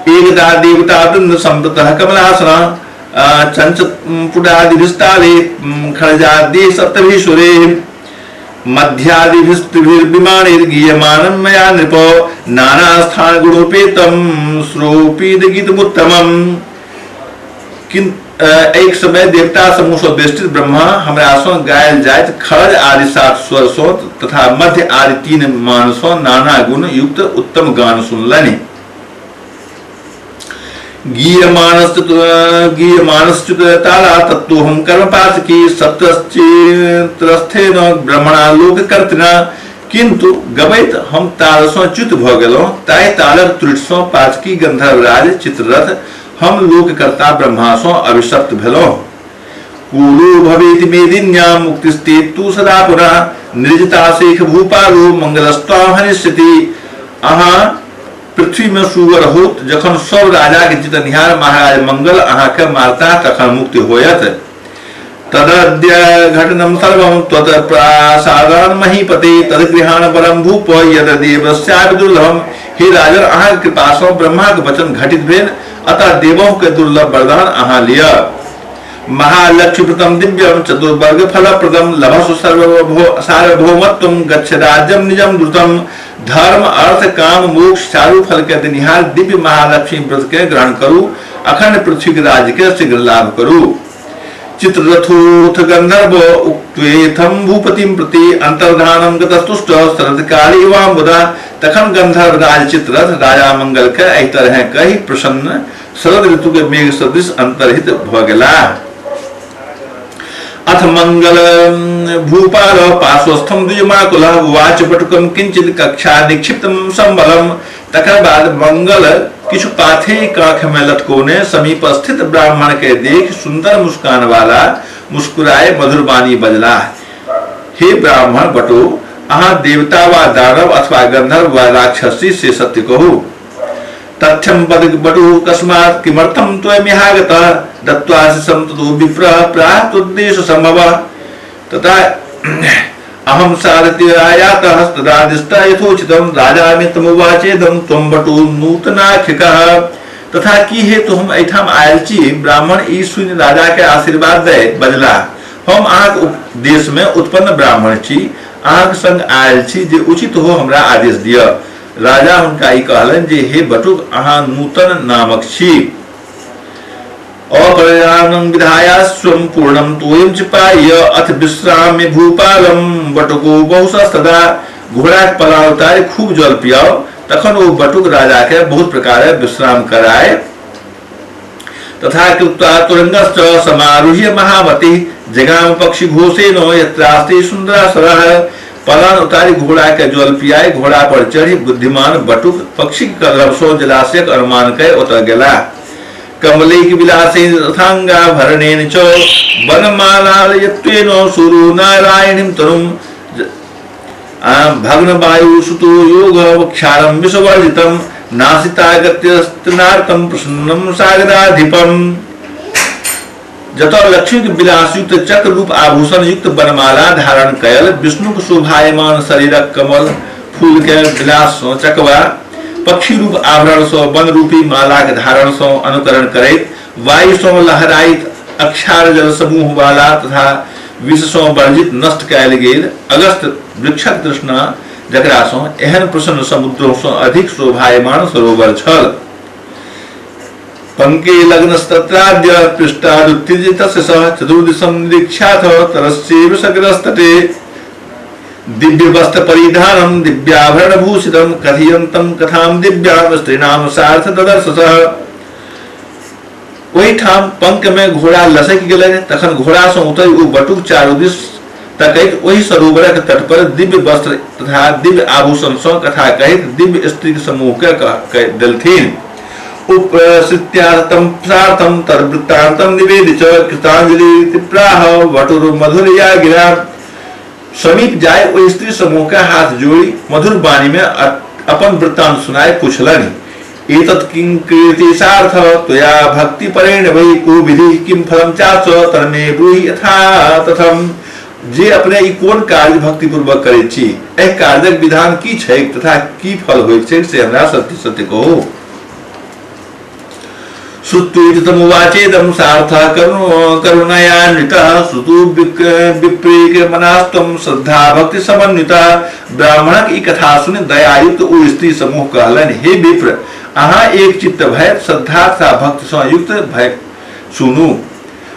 एकदा देवता वृंद संवृतः कमलासन चंचपुटादिभिस्ताले खड़जादि सप्तभीश्वरे मध्यादिभिस्त्रिभिर्विमानैर्गीयमानं मया नृप नानास्थानगुणोपेतं श्रोपीदगीतमुत्तमम्। एक समय देवता समूह सँ वेष्टित ब्रह्मा हमरा सँ गायल जाइत खड़ज आदि 7 स्वर सँ तथा मध्य आदि 3 मान सँ नाना गुण युक्त उत्तम गान सुनलनि। गीयमानश्च्युत ताला तत्तोऽहं कर्मपातकी सप्तश्चित्रस्थेन ब्रह्मणा लोककर्तृणा। किंतु गबैत हम ताल सँ च्युत भऽ गेलहुँ, ताहि तालक त्रुटि सँ पातकी गंधर्वराज चित्ररथ हम लोककर्ता ब्रह्मा सँ अभिशप्त भेलहुँ। कुलो भवेति मेदिन्यां मुक्तिस्ते तु सदा पुनः निर्जिता शेख भूपालो मंगलस्त्वां हनिष्यति। अहाँ पृथ्वी में सुगर होत, जखन सब राजा के जितनिहार महाराज मंगल अहाँ के मारता तखन मुक्ति होयत। तदद्य घटनम सर्वं त्वत् प्रासादान् महीपते तद्गृहाण वरं भूप यद देवस्यापि दुर्लभम। हे राजन, अहाँ के कृपा सँ ब्रह्मा के वचन घटित भेल, अतः देवों के दुर्लभ वरदान अहाँ लिय। महालक्ष्मीप्रदं दिव्यं चतुर्वर्ग फलप्रदं लभस्व सार्वभौमत्वं गच्छ राज्यं निजं द्रुतम्। धर्म अर्थ काम मोक्ष चारू फल के देनिहार दिव्य महालक्ष्मी व्रत के ग्रहण करू, अखंड पृथ्वी के राज्य के शीघ्र लाभ करू। चित्ररथोऽथ गंधर्व उक्त्वेथं भूपतिं प्रति अंतर्धानं गतस्तुष्ट शरदकाले इवाम्बुधा। तखन गंधर्व राज चित्ररथ राजा मंगल के एहि तरह कहि प्रसन्न शरद ऋतु के मेघ सदृश अंतर्हित भ गेलाह। अथ मंगल भूपाल पार्श्वस्थम द्विजमाकुल वाच बटुकम किंचित कक्षा निक्षिप्तम संबलम। तकर बाद मंगल किछु पाथे कांख में लटकोने समीप स्थित ब्राह्मण के देख सुंदर मुस्कान वाला मुस्कुराए मधुर वाणी बजला, हे ब्राह्मण बटो, अहाँ देवता वा दानव अथवा गंधर्व वा राक्षसी से सत्य कहू। तथ्यम बटु कस्मात् किमर्थम त्वमिहागतः दत्त्वाशिषं ततो विप्रः प्राप्तोद्देश संभवः। तथा अहं सारथिरायातः तदादिष्टः यथोचितं राजा तमुवाचेदं त्वं बटु नूतनाखिकः। तथा की हेतु हम एहिठाम आयल छी? ब्राह्मण ई सुनि राजा के आशीर्वाद दय बजला, हम अहाँक देश में उत्पन्न ब्राह्मण छी, अहाँक संग आयल छी, जे उचित हो हमरा आदेश दिअ। राजा हुनका ई कहलनि जे हे बटुक, अहाँ नूतन नामक छी। अपरिणामं विधाया स्वं पूर्णं तोयं च पाय अथ विश्राम्य भूपालम बटुको बहुशः। घोड़ाक पला उतारि खूब जल पियाओ। तखन ओ बटुक राजा के बहुत प्रकार विश्राम कराए। तथा कृत्वा तुरंगश्च समारुह्य महामति जगाम पक्षी घोषेण यत्रास्ति सुंदरासरः। पलान उतारी घोड़ा के जल पियाए घोड़ा पर चढ़ी बुद्धिमान बटुक पक्षी कलरव सो जलाशयक अनुमान कय ओतय गेला। कमलेक विलासेन रथांगाभरणेन च वनमालालयत्वेन सुरु नारायणीं तनुं भग्न वायु सुतो योग क्षारं विषवर्जितं नासितागत्यस्नार्तं प्रसन्नं सागराधिपम्। जतः लक्ष्मी के विलास युक्त चक्र रूप आभूषण युक्त वनमाला धारण कयल विष्णु के शोभायमान शरीरक कमल फूल के विलास सँ चकवा पक्षी रूप आभरण सँ वन रूपी माला के धारण सँ अनुकरण करैत वायु सँ लहराइत अक्षार जल समूह वाला तथा विष सँ वर्जित नष्ट कयल गेल अगस्त वृक्षक तृष्णा जकरा सँ एहन प्रसन्न समुद्र सँ अधिक शोभायमान सरोवर छल। पंके लग्नस्तत्राद्य पृष्ठादुत्तीर्य तस्य सह चतुर्दिशं निरीक्ष्याथ तरस्यैव सग्रस्तटे। दिव्य वस्त्र परिधानं दिव्याभरण भूषितं कथयन्तं कथां दिव्यां स्त्रीणां सार्थ ददर्श सह। ओहिठाम पंक में घोड़ा लसकि गेलै। तखन घोड़ा सँ उतरि ओ बटुक चारू दिस तकैत ओहि सरोवरक तट पर दिव्य वस्त्र तथा दिव्य आभूषण सँ कथा कहैत दिव्य स्त्री समूह के कह देलथिन। उपसृत्यार्थं सार्थं तद्वृत्तान्तं निवेद्य च कृतांजलि प्राह वटुर्मधुरया गिरा। समीप जाय ओहि स्त्री समूह के हाथ जोड़ी मधुर वाणी में अपन वृत्तांत सुनाए पूछलनि, एतत् किं क्रियते सार्थ त्वया भक्ति परेण वै को विधि किं फलं चास तन्मे ब्रूहि यथा तथम। जे अपने ई कोन कार्य भक्तिपूर्वक करैत छी, एहि कार्यक विधान की छैक तथा की फल होइत छैक से हमरा सत्य सत्य कहू। श्रुत्वेतमुवाचेदं सार्थः करुणयान्वितः श्रुतु विप्रेक मनास्त्वं श्रद्धा भक्ति समन्वितः। ब्राह्मणक ई कथा सुनि दयायुक्त ओ स्त्री समूह कहलनि, हे विप्र, अहाँ एक चित्त भय श्रद्धा तथा भक्ति सँ युक्त भय सुनू।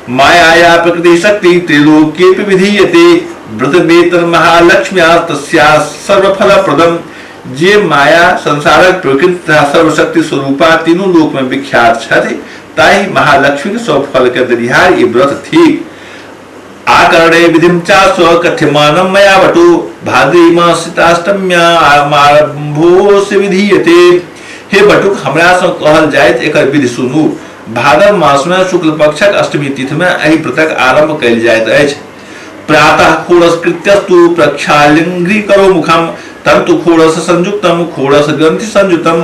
मायाया प्रकृति शक्ति त्रिलोक्येपि विधीयते व्रतमेतन् महालक्ष्म्या तस्या सर्वफलप्रदम्। जे माया संसारक प्रकृति तथा सर्वशक्ति स्वरूपा तीनू लोक में विख्यात छथि, ताहि महालक्ष्मी के सब फल के दरिहार ई व्रत थीक। आकरणे विधिम चास कथ्यमानं मया वटु भाद्री मासिताष्टम्या आरंभो से विधीयते। हे बटुक, हमरा सँ कहल जाइत एकर विधि सुनू। भादव मास में शुक्ल पक्षक अष्टमी तिथि में एहि व्रतक आरंभ कयल जाइत अछि। प्रातः खोड़स कृत्यस्तु प्रक्षालिंगी करो मुखम तंतु खोड़स संयुक्तम खोड़स ग्रंथि संयुक्तम।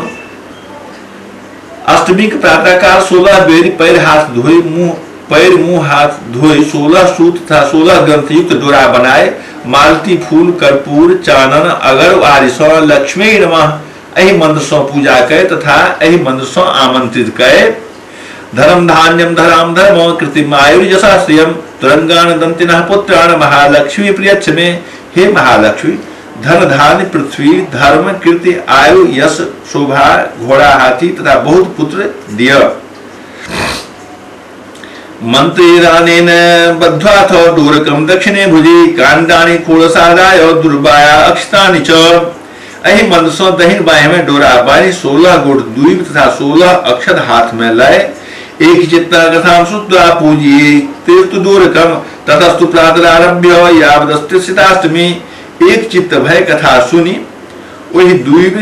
अष्टमी के प्रातःकाल 16 बेर पैर हाथ धोई मुंह पैर मुंह हाथ धोई 16 सूत तथा 16 ग्रंथ युक्त डोरा बनाए मालती फूल कर्पूर चानन अगर आदि सँ लक्ष्मी नमः एहि मंत्र सँ पूजा कय तथा एहि मंत्र सँ आमंत्रित कय धर्म धान्यम धराम धर्म कृतिमायुर्यशः श्रियम तुरंगान दंतिनः पुत्राण महालक्ष्मी प्रियच्छ में। हे महालक्ष्मी, धन धान्य पृथ्वी धर्म कीर्ति आयु यश शोभा घोड़ा हाथी तथा बहुत पुत्र दिय। मंत्रेरानेन बद्ध्वाथ डोरकम दक्षिणे भुजि कांडानि खोड़सादाय दुर्बाया अक्षतानि च। एहि मंत्र सँ दहिन बाँहि में डोरा बान्हि 16 गोट द्वीप तथा 16 अक्षत हाथ में लय एक चित्त कथां श्रुत्वा पूजिये तीर्थदूरकम ततस्तु प्रातरारभ्य यावदस्ति सीताष्टमी। एक चित्त भय कथा सुनी ओहि दुइब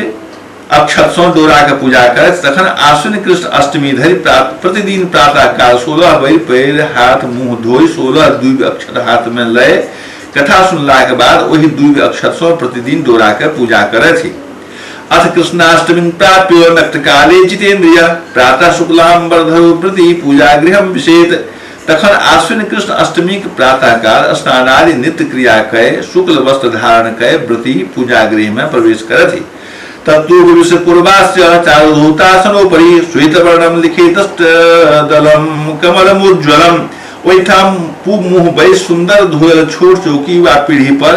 अक्षत सँ डोरा के पूजा करत तखन आश्विन कृष्ण अष्टमी धरि प्रतिदिन प्रातः काल 16 बेर पैर हाथ मुंह धोई 16 दुइब अक्षत हाथ में लय कथा सुनला के बाद ओहि दुइब अक्षत सँ प्रतिदिन डोरा के पूजा करथि। अथ कृष्णाष्टमी प्राप्य नक्तकाले जितेन्द्रिय प्रातः शुक्लाम्बरधरो प्रति पूजा गृह विशेत। तखन आश्विन कृष्ण अष्टमी के प्रातः काल स्नानादि नित्य क्रिया कय शुक्ल वस्त्र धारण कय व्रती पूजा गृह में प्रवेश करथि। तत्तु पूर्वास्य चारुधूतासनोपरि श्वेतवर्णं लिखितस्तदलं कमलमुज्ज्वलम्। ओहिठाम पूब मुँह बैस सुंदर धोयल छोट चौकी वा पीढ़ी पर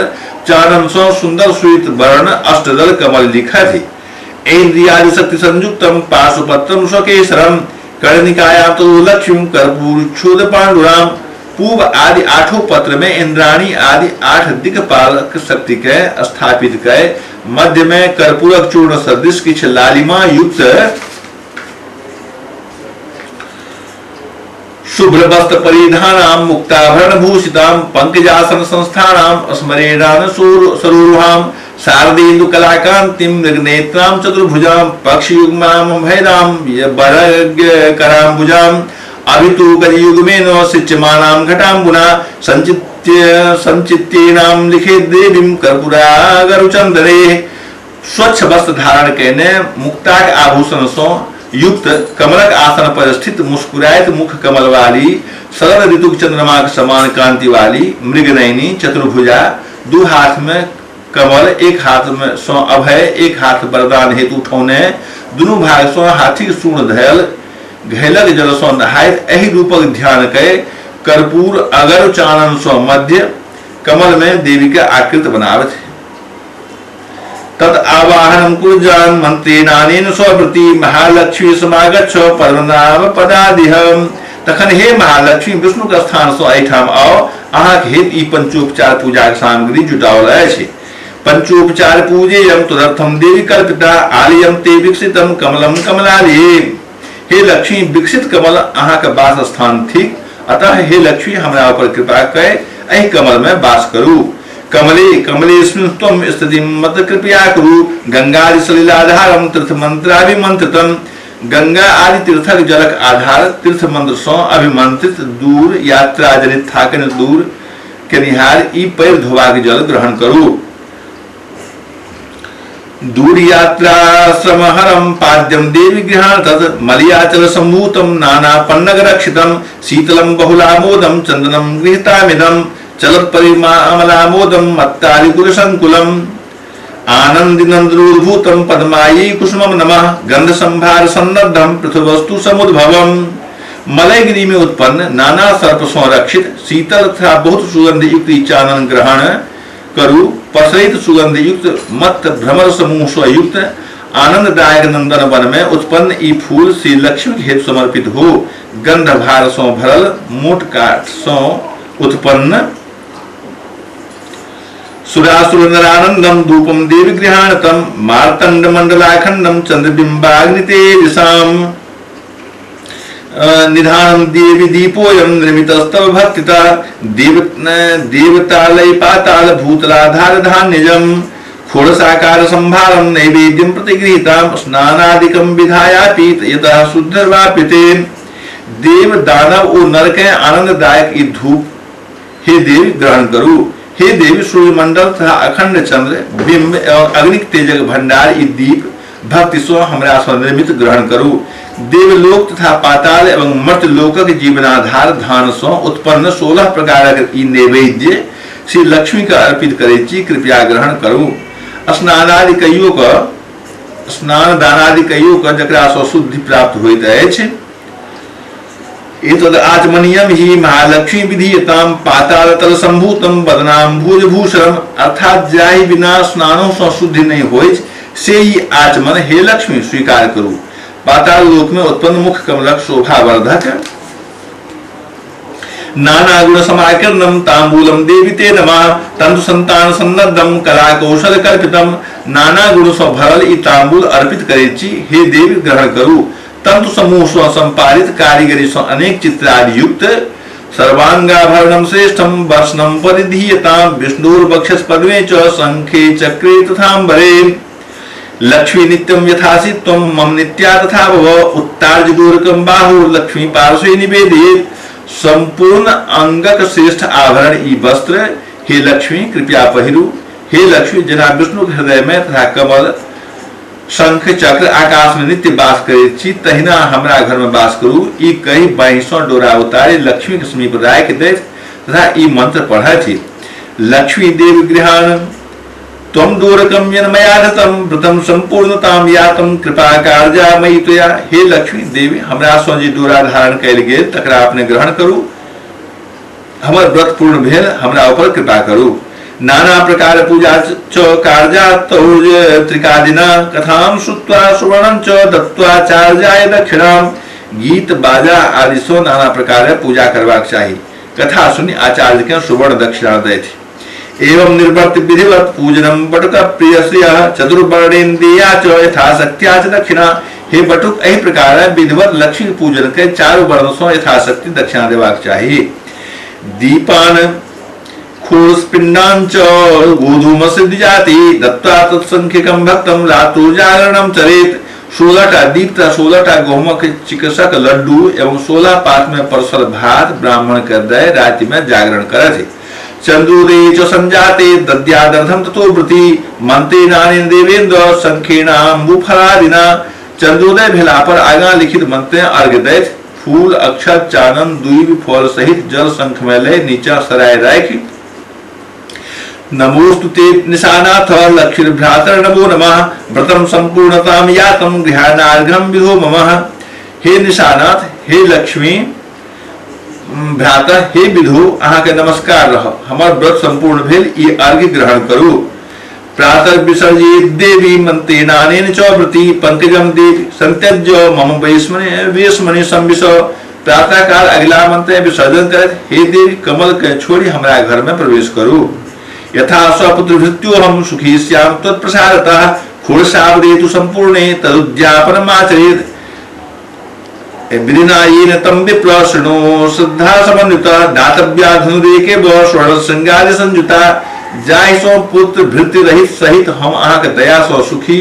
चानन सँ सुंदर श्वेत वर्ण अष्टदल कमल लिखथि। ऐन्द्रियादि शक्ति संयुक्तम पार्श्वपत्रम स्वकेसरम कर्णिकाया तो लक्ष्मी कर्पूर क्षुद पांडुराम। पूब आदि आठों पत्र में इंद्राणी आदि 8 दिक्पालक शक्ति के स्थापित कर मध्य में कर्पूरक चूर्ण सदृश किछ लालिमा युक्त शुभ्र वस्त्र परिधानाम मुक्ताभरण भूषिताम पंकजासन संस्थानाम स्मरेणान सरोरुहाम शारदेन्दु कलाकांतिम मृगनेत्राम चतुर्भुजाम पक्षयुग्माम भैराम बरगराम्बुजाम अभितु कलियुगमेन सिच्यमानाम घटाम्बुना संचित्येनाम लिखे देवीं कर्पूरागरुचंदरे। स्वच्छ वस्त्र धारण कयने मुक्ताक आभूषण सँ युक्त कमलक आसन पर स्थित मुस्कुराइत मुख कमल वाली शरद ऋतु चंद्रमा के समान कांति वाली मृगनयनी चतुर्भुजा दू हाथ में कमल एक हाथ में सँ अभय एक हाथ वरदान हेतु उठौने दुनू भाग सँ हाथी सूर्ण धयल घैलक जल सँ नहाइत एहि रूपक ध्यान कय कर्पूर अगर चानन सँ मध्य कमल में देवी के आकृति बनावत। तद आवाहनं कुर्जान मंत्रेणानेन स्ववृत्ति महालक्ष्मी समागच्छ परमनाम पदादिहम। तखन हे महालक्ष्मी विष्णु के स्थान सँ एहिठाम आओ, अहाँक हेतु ई पंचोपचार पूजाक सामग्री जुटाओल अछि। पंचोपचार पूजेयम तदर्थम देवी कल्पिता आलयम ते विकसितम कमलम कमलालये। हे लक्ष्मी विकसित कमल अहाँक वास स्थान थिक, अतः हे लक्ष्मी हमरा ऊपर कृपा कय एहि कमल में वास करू। कमले कमलेस्मिन् त्वं स्थितिं मत कृपया कुरु। गंगादि सलिलाधारं तीर्थ मंत्राभिमंत्रितं। गंगा आदि तीर्थक जलक आधार तीर्थ मंत्र सँ अभिमंत्रित दूर यात्रा जनित थाकन दूर केनिहार ई पैर धोबाक जल ग्रहण करू। दूर यात्रा श्रमहरम पाद्यम देवी गृहाण तत् मलयाचल सम्भूतम नाना पन्नग रक्षितम शीतलम बहुलामोदम चंदनम गृहीतामिदम चलत परिमामलामोदम मत्तारिकुल संकुलम आनंदिनंद्रोद्भूतम पद्मायी कुसुमम नमः गंध संभार सन्नद्धम पृथ्वस्तु समुद्भवम। मलयगिरी में उत्पन्न नाना सर्प संरक्षित शीतल तथा बहुत सुगंध युक्त चानन ग्रहण करू। पसरित सुगंध युक्त मत भ्रमर समूह से युक्त आनंददायक नंदन वन में उत्पन्न ई फूल श्री लक्ष्मी के हेतु समर्पित हो। गंध भार सो भरल मोट काठ सो उत्पन्न सुरासुर नरानंदम धूपम देवी गृहाणतम मार्तंड मंडलाखंडम चंद्रबिंबाग्नितेजसाम निधानम देवी दीपोयम निर्मितस्तव भक्तिता देवतालय पाताल भूतलाधार धान्यजम खोड़साकार संभारम नैवेद्यम प्रतिगृहीताम स्नानादिकम विधायापि यतः शुद्धिर्वाप्यते। देव दानव ओ नर के आनंददायक ई धूप हे देवी ग्रहण करू। हे देवी सूर्यमंडल तथा अखंड चंद्र बिंब एवं अग्निक तेजक भंडार ई दीप भक्ति सो हमरा स्वनिर्मित ग्रहण करू। देवलोक तथा पाताल एवं मर्त्यलोकक जीवनाधार धान सो उत्पन्न 16 प्रकारक ई नैवेद्य श्री लक्ष्मी का अर्पित करे छी, कृपया ग्रहण करू। स्नानादि कहियो क स्नान दानादि कहियो क जकरा सो शुद्धि प्राप्त होइत अछि। एतद् आचमनीयम ही महालक्ष्मी विधीयताम पाताल तल संभूतम बदनाम भूजभूषणम। अर्थात जाहि बिना स्नानों सो शुद्धि नहीं होइत से ही आचमन हे लक्ष्मी स्वीकार करू। पाताल लोक में उत्पन्न मुख कमलक शोभावर्धक नाना गुण समाकीर्णम तांबूलम देवी ते नमः तंतु संतान सन्नद्धम कला कौशल कल्पितम। नाना गुण सो भरल ई तांबूल अर्पित करे छी, हे देवी ग्रहण करू। तंतु समूह सँ संपादित कारीगरी सँ अनेक चित्रादि युक्त सर्वांगाभरणम श्रेष्ठम वर्षणम परिधीयताम विष्णुर्वक्षस पद्मे च शंखे चक्रे तथांबरे। लक्ष्मी नित्यम यथासि त्वं मम नित्या तथा भव उत्तार्जदूरकं बाहु लक्ष्मी पार्श्वे निवेदयेत्। संपूर्ण अंगक श्रेष्ठ आभरण ई वस्त्र हे लक्ष्मी कृपया पहिरू। हे लक्ष्मी जेना विष्णु के हृदय में तथा कमल शंख चक्र आकाश में नित्य वास करैत छी तहिना हमरा घर में वास करू। ई कहि बाँहि सँ डोरा उतारि लक्ष्मी के समीप राखि दैत तथा ई मंत्र पढ़थि। लक्ष्मी देव गृहाण त्वं डोरकं यन्मया धतं व्रतं संपूर्णतां यातं कृपा कार्या मयि त्वया। हे लक्ष्मी देवी हमरा सँ जे डोरा धारण कयल गेल तकरा अपने ग्रहण करू, हमर व्रत पूर्ण भेल, हमरा ऊपर कृपा करू। नाना प्रकार पूजा च कार्या तौज त्रिकादिना कथां श्रुत्वा सुवर्णं च दत्त्वा चार्याय दक्षिणां। गीत बाजा आदि सँ नाना प्रकार पूजा करबाक चाही। कथा सुनि आचार्य के सुवर्ण दक्षिणा दैथि। एवं निर्वर्त विधिवत पूजनम बटुक प्रियश्रिय चतुर्वर्णेन्द्रिया च यथाशक्त्या च दक्षिणा। हे बटुक एहि प्रकार विधिवत लक्ष्मी पूजन के चारू वर्ण सँ यथाशक्ति दक्षिणा देबाक चाही। दीपान खुरस्पिण्डाञ्च गोधूमस्य द्विजाति दत्त्वा तत्संख्यकं भक्तं रात्रो जागरणं चरेत्। 16टा दीप तथा 16टा गहुमक चिकित्सक लड्डू एवं 16 पात में परसल भात ब्राह्मण के दय राति में जागरण करथि। चंद्रोदये च संजाते दद्यादर्थं ततो वृत्ति मंत्रेणानेन देवेन्द्र शंखेणाम्बुफलादिना। चंद्रोदय भेला पर आगाँ लिखित मंत्र अर्घ्य दैत फूल अक्षत चानन दुइब फल सहित जल शंख में लय नीचा सराय राखि नमोस्तु ते निशानाथ लक्ष्मीर्भ्रातर नमो नमः व्रतम संपूर्णतां यातं गृहाणार्घ्यं विधो मम। हे निशानाथ, हे लक्ष्मी भ्राता, हे विधु, अहाँ के नमस्कार रह, हमर व्रत संपूर्ण भेल, ई अर्घ्य ग्रहण करू। प्रातः विसर्जित देवी मंत्रेणानेन च व्रति पंकजं देवी संत्यज्य मम वेश्मनि संविश। प्रातः काल अगला मंत्र विसर्जन करत हे देवी कमल के छोड़ी हमरा घर में प्रवेश करू। यथा स्वपुत्र मृत्युहम सुखी श्याम तत्प्रसादतः खुरसावरेतु संपूर्णे तदुद्यापनमाचरेत्। विधिना येन तं विप्र शृणु श्रद्धा समन्विता दातव्या धनुरेके स्वर्ण श्रृंगार संयुता। जाहि सो पुत्र भृत्य रहित सहित हम अहाँ के दया सो सुखी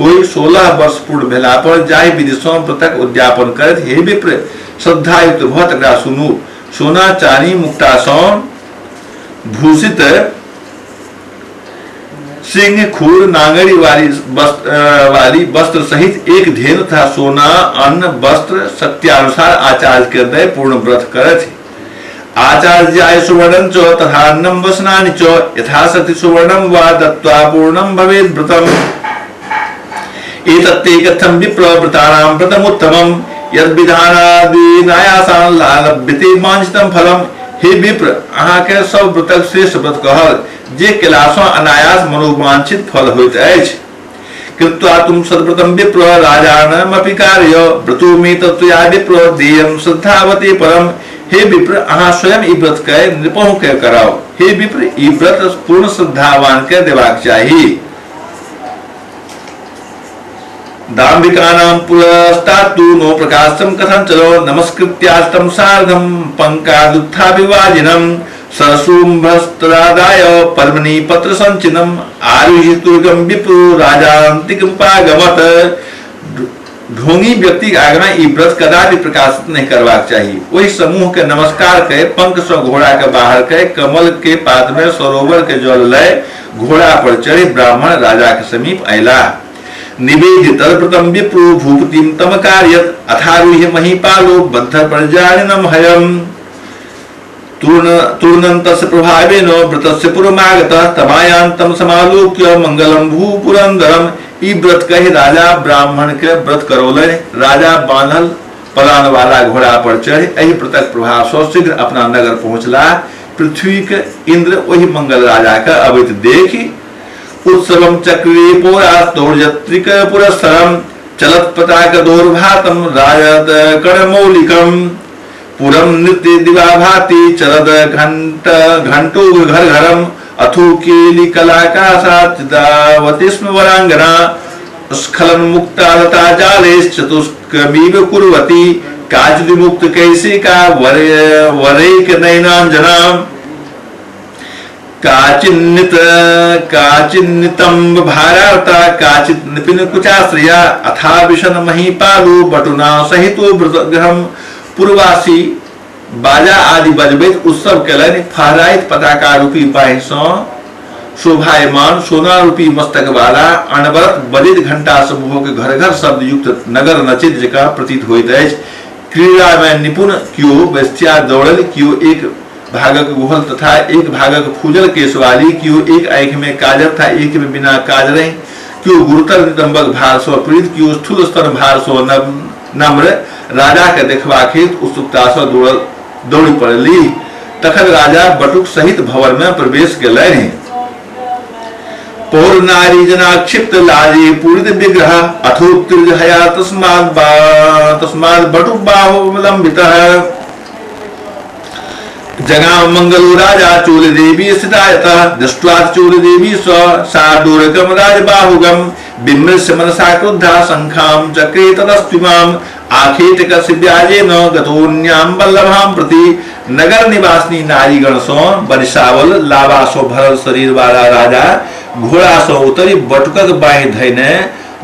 होई 16 वर्ष पूर्ण भेला पर जाहि विधि सो व्रतक उद्यापन करत हे विप्र श्रद्धायुक्त भऽ तकरा सुनू। सोना चानी मुक्ता सो भूषित सिंह खूर नांगरी वाली वस्त्र सहित एक धेनु तथा सोना अन्न वस्त्र शक्त्यानुसार आचार्य के दय पूर्ण व्रत करथि। आचार्याय सुवर्णं च तथा अन्नं वसनानि च यथाशक्ति सुवर्णं वा दत्त्वा पूर्णं भवेद् व्रतम्। एतत्ते कथं विप्र व्रतानां व्रतमुत्तमं यद्विधानादिनायासान् लभ्यते वाञ्छितं फलम्। हे विप्र, अहाँ के सब व्रतक श्रेष्ठ व्रत कहल जे केलासँ अनायास मनोवांछित फल होइत अछि। कृत्वा तुम सद्व्रतं विप्र राजानमपि कार्य व्रतो मे तत्त्वया विप्र देयं श्रद्धावते परम। हे विप्र, अहाँ स्वयं ई व्रत के नृपहु के कराओ। हे विप्र, ई व्रत पूर्ण श्रद्धावान के देबाक चाही। दाम्भिकानां पुरस्तात्तु नो प्रकाशं कथं चलो नमस्कृत्यास्तं सार्धं पंकादुत्थाभिवाजिनं सरसूम्भस्त्रादाय पद्मनी पत्र संचिनम आरुह्य दुर्गम विप्रो राजांतिकमुपागमत। ढोंगी व्यक्ति के आगना ई व्रत कदापि प्रकाशित नहीं करबाक चाही। ओहि समूह के नमस्कार के पंख से घोड़ा के बाहर के कमल के पात में सरोवर के जल लय घोड़ा पर चढ़ी ब्राह्मण राजा के समीप अयलाह। निवेद्य तदव्रतम विप्रो भूपतिम तम कार्यत अथारुह्य महीपालो बद्ध प्रजानिनम हयम। तूर्णन्तस्य प्रभावेन व्रतस्य पुरमागतः तमायान्तं समालोक्य मंगलं भूपुरन्दरम। ई व्रत कहि राजा ब्राह्मण के व्रत करौलनि। राजा बान्हल पलान वाला घोड़ा पर चढ़ि एहि व्रतक प्रभाव सँ शीघ्र अपना नगर पहुँचला। पृथ्वी के इंद्र ओहि मंगल राजा के अबैत देखि उत्सवम चक्रे पौरास्तौर्यत्रिक पुरस्सरम चलत पताक दोर्भातम राजत कणमौलिकम पुरम नृत्य दिवा भाति चलद घंट घंटो घर घरम अथु केली कलाकाशावती स्म वरांगना। स्खलन मुक्ता लता जाले चतुष्कमीव कुर्वती काचिद मुक्त कैसिका वरैक नयनांजना काचिन्नित काचिन्नितंब भारार्ता काचित् निपिन कुचाश्रया अथा विशन महीपालो बटुना सहितो गृहम पूर्वासी बाजा आदि बजबैत उत्सव केलनि। फहराइत पताका रूपी बाहि सँ शोभायमान सोना रूपी मस्तक वाला अनवरत बजैत घंटा समूह के घर घर शब्द युक्त नगर नचैत जकाँ प्रतीत होइत अछि। क्रीड़ा में निपुण कियो वेश्या दौड़ल, कियो एक भागक गुहल तथा एक भागक फूजल केशवाली, कियो एक आँखि में काजर था एक में बिना काजर, कियो गुरुतर नितंबक भार सँ पीड़ित, कियो स्थूल स्तन भार सँ नम्र राजा के देखबाक हेतु उत्सुकता सँ दौड़ि पड़ली। तखन राजा बटुक सहित भवन में प्रवेश केलनि। पौर नारी जना क्षिप्त लाजे पूरित विग्रह अथोत्तीर्ज हया तस्मात् बटुक बाहुलंबितः। जगाम मंगलो राजा चोल देवी स्थितायतः दृष्ट्वा चोल देवी स साडोरकम राजबाहुगम विमृश्य मनसा क्रुद्धा शंखां चक्रे तदस्त्विमां आखेटकस्य व्याजेन गतोन्यां वल्लभां प्रति। नगर निवासिनी नारीगण सँ बरिसावल लावा सँ भरल शरीर वाला राजा घोड़ा सँ उतरि बटुकक बाँहि धयने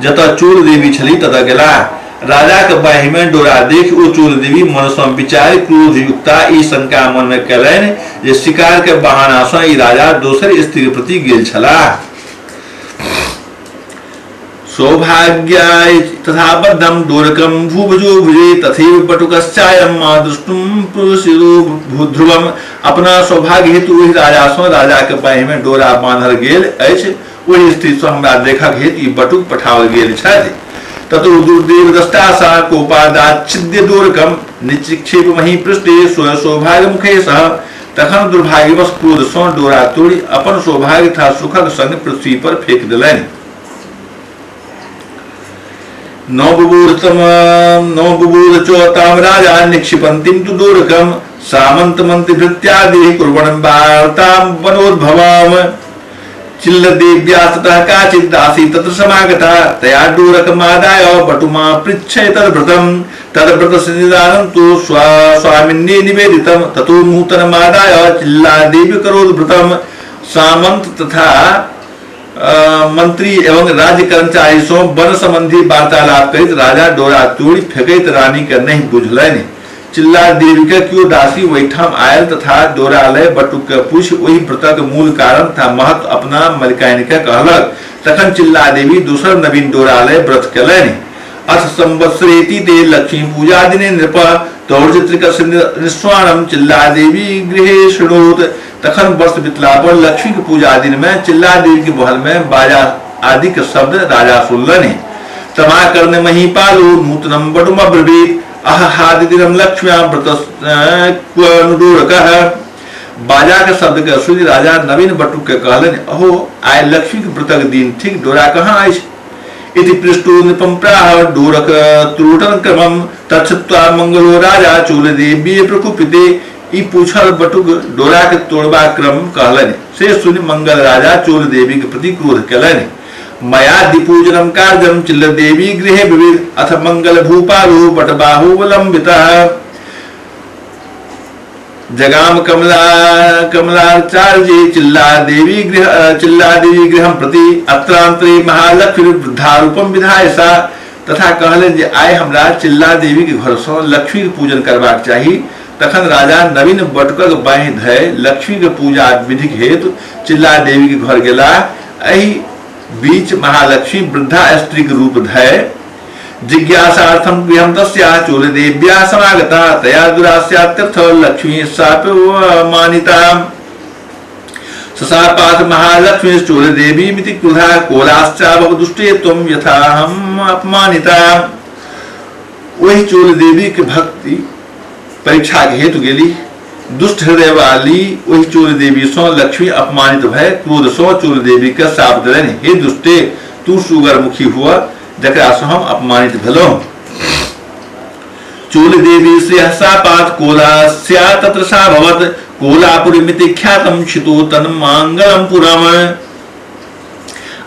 जतऽ चोल देवी छली ततऽ गेलाह। राजा के बाँहि में डोरा देख ओ चोल देवी मन सँ विचारि क्रोध युक्ता ई शंका मन में कयलनि जे शिकार के बहाना सँ ई राजा दोसर स्त्री के प्रति गेल छलाह। सौभाग्याय तथा बद्धम डोरकम भूभुजो भुजे तथैव बटुकश्चायं मा दृष्टुम पुरुषिरो ध्रुवम। अपना सौभाग्य हेतु ओहि राजा सँ राजा के बाँहि में डोरा बान्हल गेल अछि, ओहि स्त्री सँ हमरा देखक हेतु ई बटुक पठाओल गेल छथि। ततो दुर्देव दष्टा सा कोपादाच्छिद्य डोरकम निक्षेप मही पृष्ठे स्वयं सौभाग्य मुखे सह। तखन दुर्भाग्यवश क्रोध सँ डोरा तोड़ि अपन सौभाग्य तथा सुखक संग पृथ्वी पर फेंक देलनि। नौ बुबूध चौताम राजा निक्षिपन्तिम तु डोरकम सामंत मंत्री भृत्यादि कुर्वण वार्तां वनोद्भवाम। चिल्लदेव्या ततः काचित् दासी तत्र समागता तया डोरकमादाय बटुमा पृच्छय तद्व्रतं तद्व्रतस्य निदानं तु स्वामिन्ये निवेदितं ततो नूतनमादाय चिल्लादेवी करोद्व्रतं। सामंत तथा मंत्री एवं राज्य कर्मचारी सो वन संबंधी वार्तालाप करैत राजा डोरा तोड़ि फेकैत रानी के नहीं बुझलनि। चिल्ला देवी के क्यों दासी ओहिठाम आयल तथा डोरा लय बटुक के पूछि ओहि व्रतक मूल कारण तथा महत्व अपना मलिकाइन के कहलक। तखन चिल्ला देवी दोसर नवीन डोरा लय व्रत केलनि। अथ संवत्सरेति ते लक्ष्मी पूजा दिने नृप तौर्चित्रिकस्य निस्वाणम चिल्ला देवी गृहे शृणोत। तखन वर्ष बितला पर लक्ष्मी के पूजा दिन में चिल्ला देवी के महल में बाजा आदि के शब्द राजा सुनलनि। तमा करने महीपालो नूतनम बटुमब्रवीत अह हादिदिनम लक्ष्म्या व्रतस्क्वनुडोरकः। बाजा के शब्द के सुनि राजा नवीन बटुक के कहलनि, अहो आइ लक्ष्मी के व्रतक दिन ठीक, डोरा कहाँ अछि? इति पृष्ठो नृपम प्राह डोरक त्रुटन क्रमम तच्छ्रुत्वा मंगलो राजा चोलदेवी प्रकुपिते। ई पूछल बटुक डोरा के तोड़बा क्रम कहलनि। से सुनि मंगल राजा चोल देवी के प्रति क्रोध केलनि। मया दिपूजनम कार्यम चिल्लदेवी गृहे विविध अथ मंगल भूपालो बटबाहुवलंबितः। जगाम कमला कमलाचार्य चिल्ला देवी गृह प्रति अत्रांतरे महालक्ष्मी वृद्धारूपम विधाय सा। तथा कहलनि जे आइ हमरा चिल्ला देवी के घर सँ लक्ष्मी के पूजन करबाक चाही। तखन राजा नवीन बटुकक बाँहि धय लक्ष्मी के पूजा विधिक हेतु चिल्ला देवी के घर गेलाह। एहि बीच महालक्ष्मी वृद्धा स्त्री के रूप धय जिज्ञासार्थम गृहं तस्या चोलदेव्या समागता तया दुरास्यात्यर्थ लक्ष्मी सापमानिता। ससापात महालक्ष्मी चोलदेवी मिति क्रुधा कोलाश्चाभव दुष्टे त्वं यथाहम अपमानिता। वही चोलदेवी के भक्ति परीक्षा के हेतु गेली। दुष्ट हृदय वाली वही चोल देवी सो लक्ष्मी अपमानित भय क्रोध सो चोल देवी के शाप देलनि, हे दुष्टे तू सुगर मुखी हुआ जकरा सो हम अपमानित भेलहुँ। चोल देवी श्रेयसापात कोला स्या तत्र सा भवत कोलापुरी मिति ख्यातम क्षितो तन्मांगलम पुरम।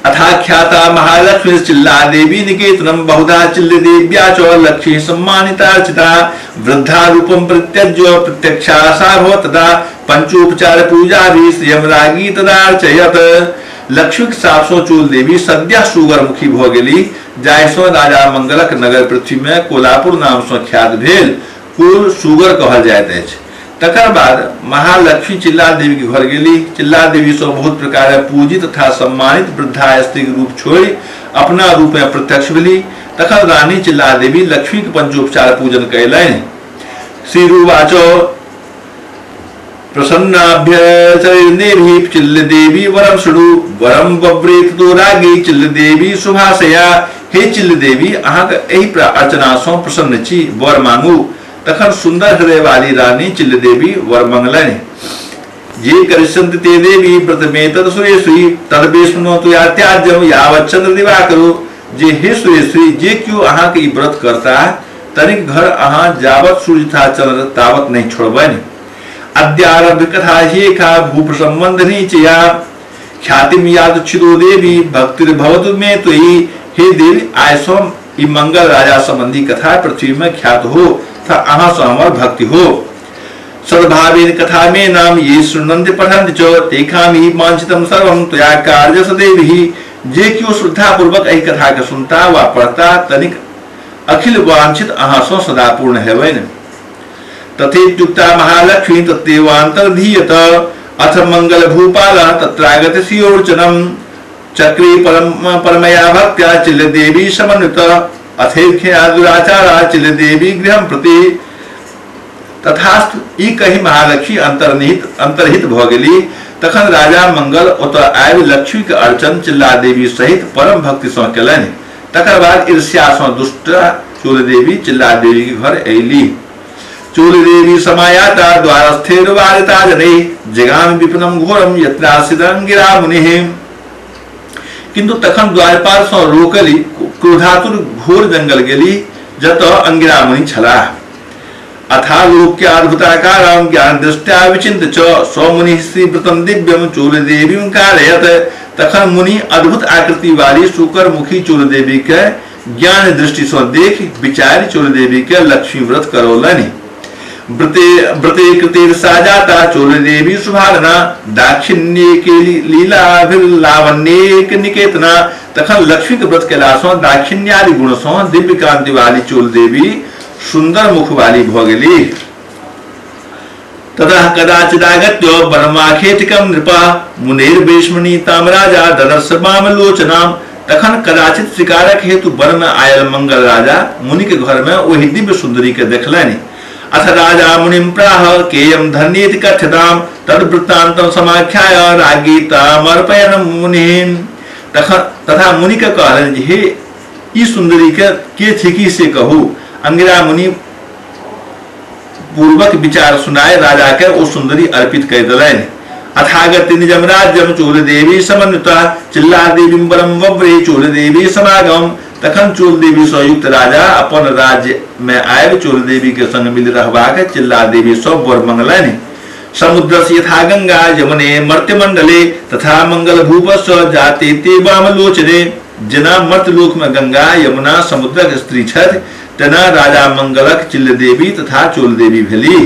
अथाख्याता महालक्ष्मी चिल्ला देवी निकेतनम बहुधा चिल्ल देव्या च लक्ष्मी सम्मानितार्चिता वृद्धा रूपम प्रत्यज्य प्रत्यक्षा सा भवत तदा पंचोपचार पूजा भी श्रियम रागी तदार्चयत। लक्ष्मीक साप चूल देवी सद्य सुगर मुखी भ गेली, जाहिसँ राजा मंगलक नगर पृथ्वी में कोल्हापुर नाम सँ ख्यात भेल कुल सुगर कहल जाइत अछि। तकर बाद महालक्ष्मी चिल्ला देवी के घर गेली। चिल्ला देवी सँ बहुत प्रकार पूजित तथा सम्मानित वृद्धा स्त्री के रूप छोड़ि अपना रूप में प्रत्यक्ष भेली। तखन रानी चिल्ला देवी लक्ष्मी के पंचोपचार पूजन कयलनि। श्रीरुवाचो प्रसन्नाभ्यचरिणेभिः चिल्ल देवी वरम शृणु वरम बव्रेत तो रागी चिल्ल देवी सुभाषया। हे चिल्ल देवी, अहाँक एहि अर्चना सँ प्रसन्न छी, वर मांगू। तखन सुंदर हृदय वाली रानी चिल्ल देवी वर मंगलनि। ये करिष्यन्ति ते देवी व्रतमेतत् सुरेश्वरी तद्विष्णुतु या त्याज्यम यावत् चंद्र दिवाकरो। जे हे सुरेश्वरी, जे क्यों अहाँके ई व्रत करता तनिक घर अहाँ जावत सूर्य था चंद्र तावत नहीं छोड़बनि। अद्यारभ्य कथा ह्येका भूप संबंधनी चया ख्यातिम यादुच्छिदो देवी भक्तिर्भवतु मे त्वयि। हे देवी, आय सो ई मंगल राजा संबंधी कथा पृथ्वी में ख्यात हो तथा अहाँ सँ हमर भक्ति हो। सद्भावेन कथा में नाम ये शृण्वन्ति पठन्ति च तेषां हि वाञ्छितं सर्वं त्वया कार्य सदेवी। जे क्यों श्रद्धा पूर्वक एहि कथा के सुनता वा पढ़ता तनिक अखिल वांछित अहाँ सँ सदा पूर्ण हेबनि। तथेत्युक्ता महालक्ष्मी तत्तेवान्तर्धीयत अथ मंगल भूपाल तत्रागत श्रियोर्चनम चक्रे परमया भक्त्या चिल्ल देवी समन्वित अथेख्या दुराचारा चिल्ल देवी गृहं प्रति। तथास्तु ई कहि महालक्ष्मी अंतर्हित भ गेली। तखन राजा मंगल ओतऽ आबि लक्ष्मी के अर्चन चिल्ला देवी सहित परम भक्ति सँ केलनि। तकर बाद ईर्ष्या सँ दुष्ट चोल देवी चिल्ला देवी के घर अयली। चोल देवी समायाता द्वारस्थेर्वारिता जनै जगाम विपनम घोरम यत्रासिदंगिरा मुनिः। किंतु तखन द्वारपाल सँ रोकली क्रोधातुर घोर जंगल गेली जतऽ अंगिरा मुनि छलाह। अथालोक्याद्भुताकारं ज्ञान दृष्ट्या विचिन्त्य च स्वमुनि श्रीव्रतं दिव्यं चोल देवीं कारयत। तखन मुनि अद्भुत आकृति वाली सुकर मुखी चोल देवी के ज्ञान दृष्टि सँ देख विचारि चोल देवी के लक्ष्मी व्रत करौलनि। व्रते कृते सा जाता चोल देवी सुभावना दाक्षिण्ये के लीलाभिर्लावण्येक निकेतना। तखन लक्ष्मी के व्रत केला सँ दाक्षिण्यादि गुण सँ दिव्य कांति वाली चोल देवी सुंदर मुख वाली भ गेली। ततः कदाचिदागत्य वनमाखेटिकं नृपः मुनेर्वेश्मनि तामराजा ददर्श वामलोचनाम। तखन कदाचित शिकारक हेतु वन में आयल मंगल राजा मुनि के घर में ओहि दिव्य सुंदरी के देखलनि। अथ राजा मुनिं प्राह केयं धन्येति कथ्यताम तद्वृत्तान्तं समाख्याय राज्ञी तामर्पयन मुनिं। तथा मुनि के कहलनि जे हे ई सुंदरी के थिकी से कहू। अंगिरा मुनि पूर्वक विचार सुनाए राजा के ओ सुंदरी अर्पित कर दिलनि। अथागत निजम राज्यम चोल देवी समन्विता चिल्ला देवी बरम वव्रे चोल देवी समागम। तखन चोल देवी सँ युक्त राजा अपन राज्य में आबि चोल देवी के संग मिल रहबाक चिल्ला देवी सँ वर मंगलनि। समुद्र से यथा गंगा यमुने मर्त्यमंडले तथा मंगल भूपस्य जाते ते वामलोचने। जेना मर्त्यलोक में गंगा यमुना समुद्रक स्त्री छथि तेना राजा मंगलक चिल्ल देवी तथा चोल देवी भेली।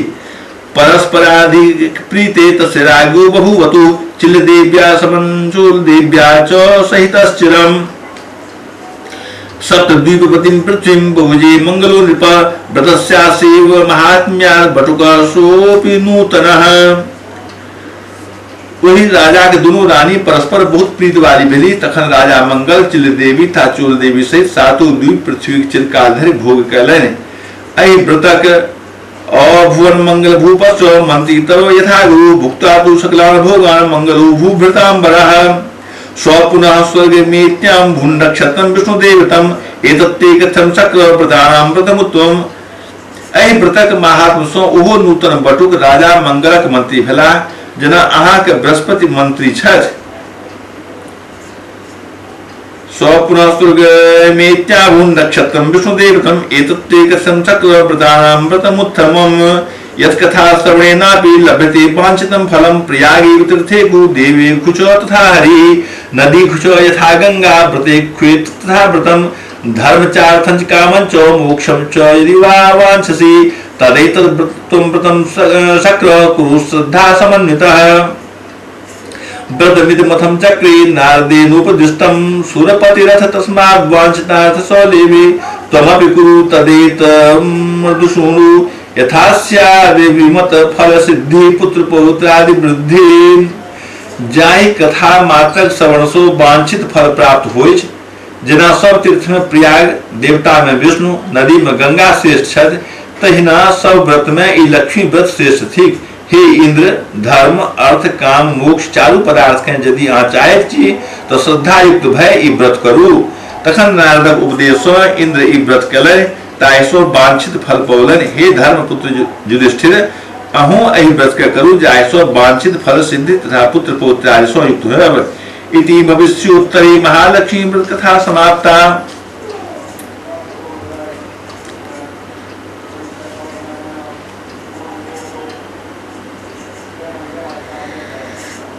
परस्पराधिक प्रीते तस्य राज्ञो बभूवतु चिल्ल देव्या समं चोल देव्या च सहितश्चिरम्। सप्तद्वीपपतिं पृथ्वीं बहुजे मंगलो नृप व्रतस्यासेव महात्म्या बटुकसोऽपि नूतनः। वही राजा के दोनों रानी परस्पर बहुत प्रीत वाली भेली। तखन राजा मंगल चिल्ल देवी तथा चोल देवी सहित सातों द्वीप पृथ्वी चिरकाल धरि भोग कयलनि। एहि व्रतक अभुवन मंगल भूपस्य मंत्री तरो यथा गुरु भुक्ता तु सकलान् भोगान् मंगलो भूभृतांबरः। स्व पुनः स्वर्गमेत्यां भुण्डक्षत्रं विष्णुदेवतम् एतत्ते कथं शक्र व्रतानां व्रतमुत्तमम्। एहि व्रतक महात्म्य सँ ओहो नूतन बटुक राजा मंगलक मंत्री भेलाह जेना अहाँके बृहस्पति मंत्री छथि। स्व पुनः स्वर्गमेत्याभून् नक्षत्रं विष्णुदेवतम् एतत्ते कथं शक्र व्रतानां व्रतमुत्तमम्। यत्कथा श्रवणेनापि लभ्यते वाञ्छितं फलं प्रयागे तीर्थे देवे कुच तथा हरि। नदी खुचो यथा गंगा व्रते खुएत तथा व्रतम धर्म चार्थं कामं च मोक्षं च यदि वा वाञ्छसि तदैतद् त्वं व्रतं शक्र कुरु श्रद्धा समन्वितः। व्रतमिदमथं चक्रे नारदेनोपदिष्टं सुरपतिरथ तस्माद् वाञ्छितार्थ सलेवे त्वमपि कुरु तदेतमृदुशृणु यथा स्याद्विमत फलसिद्धि पुत्र पौत्रादि वृद्धि। जाहि कथा मात्रक श्रवण सो वांछित फल प्राप्त होइछ, जेना सब तीर्थ में प्रयाग, देवता में विष्णु, नदी में गंगा श्रेष्ठ छथि, तहिना सब व्रत में ई लक्ष्मी व्रत श्रेष्ठ थिक। हे इंद्र, धर्म अर्थ काम मोक्ष चारू पदार्थ के यदि अहाँ चाहैत छी तो श्रद्धायुक्त भय ई व्रत करू। तखन नारदक उपदेश सँ इंद्र ई व्रत केलनि, ताहि सँ वांछित फल पौलनि। हे धर्मपुत्र युधिष्ठिर, अहूँ एहि व्रत के करू जाहि सँ वांछित फल सिद्धि तथा पुत्र पौत्र आदि सँ युक्त होयब। इति भविष्योत्तरी महालक्ष्मी व्रत कथा समाप्ता।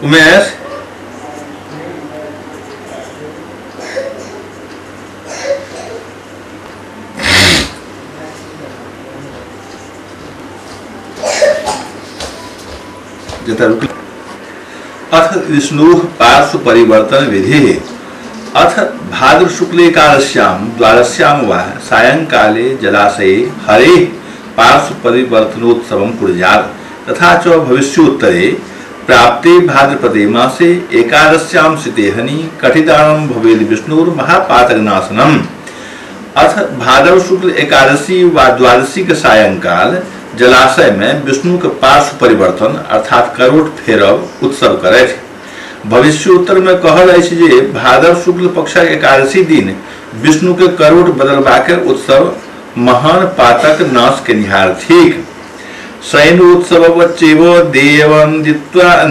उमेश, अथ विष्णु पार्श्व परिवर्तन विधि। अथ भाद्र शुक्ल एकादश्याम द्वादश्याम वा सायंकाले जलाशये हरे पार्श्व परिवर्तनोत्सवं कुर्यात् तथा च भविष्योत्तरे प्राप्ते भाद्रपदे मासे एकादश्याम सितेहनि कठिदानं भवेद् विष्णुर्महापातकनाशनम्। अथ भाद्र शुक्ल एकादशी वा द्वादशी के सायंकाल जलाशय में विष्णु के पार्श्व परिवर्तन अर्थात करोट फेरब उत्सव करथि। भविष्योत्तर में कहल अछि जे भादव शुक्ल पक्षक एकादशी दिन विष्णु के करोट बदलबाक उत्सव महान पातक नाश केनिहार थिक। शयनोत्सववच्चैव देवं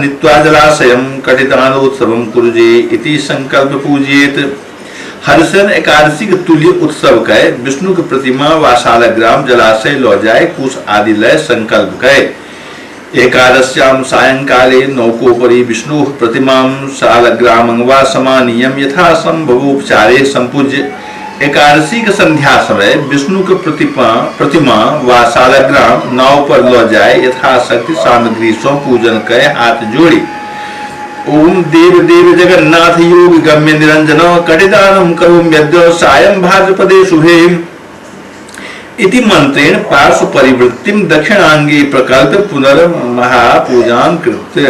नित्वा जलाशयं कटिदानोत्सवं कुरुजे इति संकल्प पूजयेत। हरिशन एकादशी के तुल्य उत्सव कै विष्णु के प्रतिमा व शालग्राम जलाशय लो जाए कुश आदि लय संकल्प कै एकादश्याम सायंकाले नौकोपरि विष्णु प्रतिमां शालग्रामं वा समानीयं यथा संभवोपचारे संपूज्य। एकादशी के संध्या समय विष्णु के प्रतिमा व शालग्राम नाव पर लो जाए यथाशक्ति सामग्री सो पूजन कै हाथ जोड़ी ओम देव देव जगन्नाथ योग गम्य निरंजन कटिदानं करोम्यद्य सायं भाद्रपदे शुभे इति मंत्रेण पार्श्व परिवृत्तिं दक्षिणांगे प्रकल्प पुनर्महापूजां कृत्य।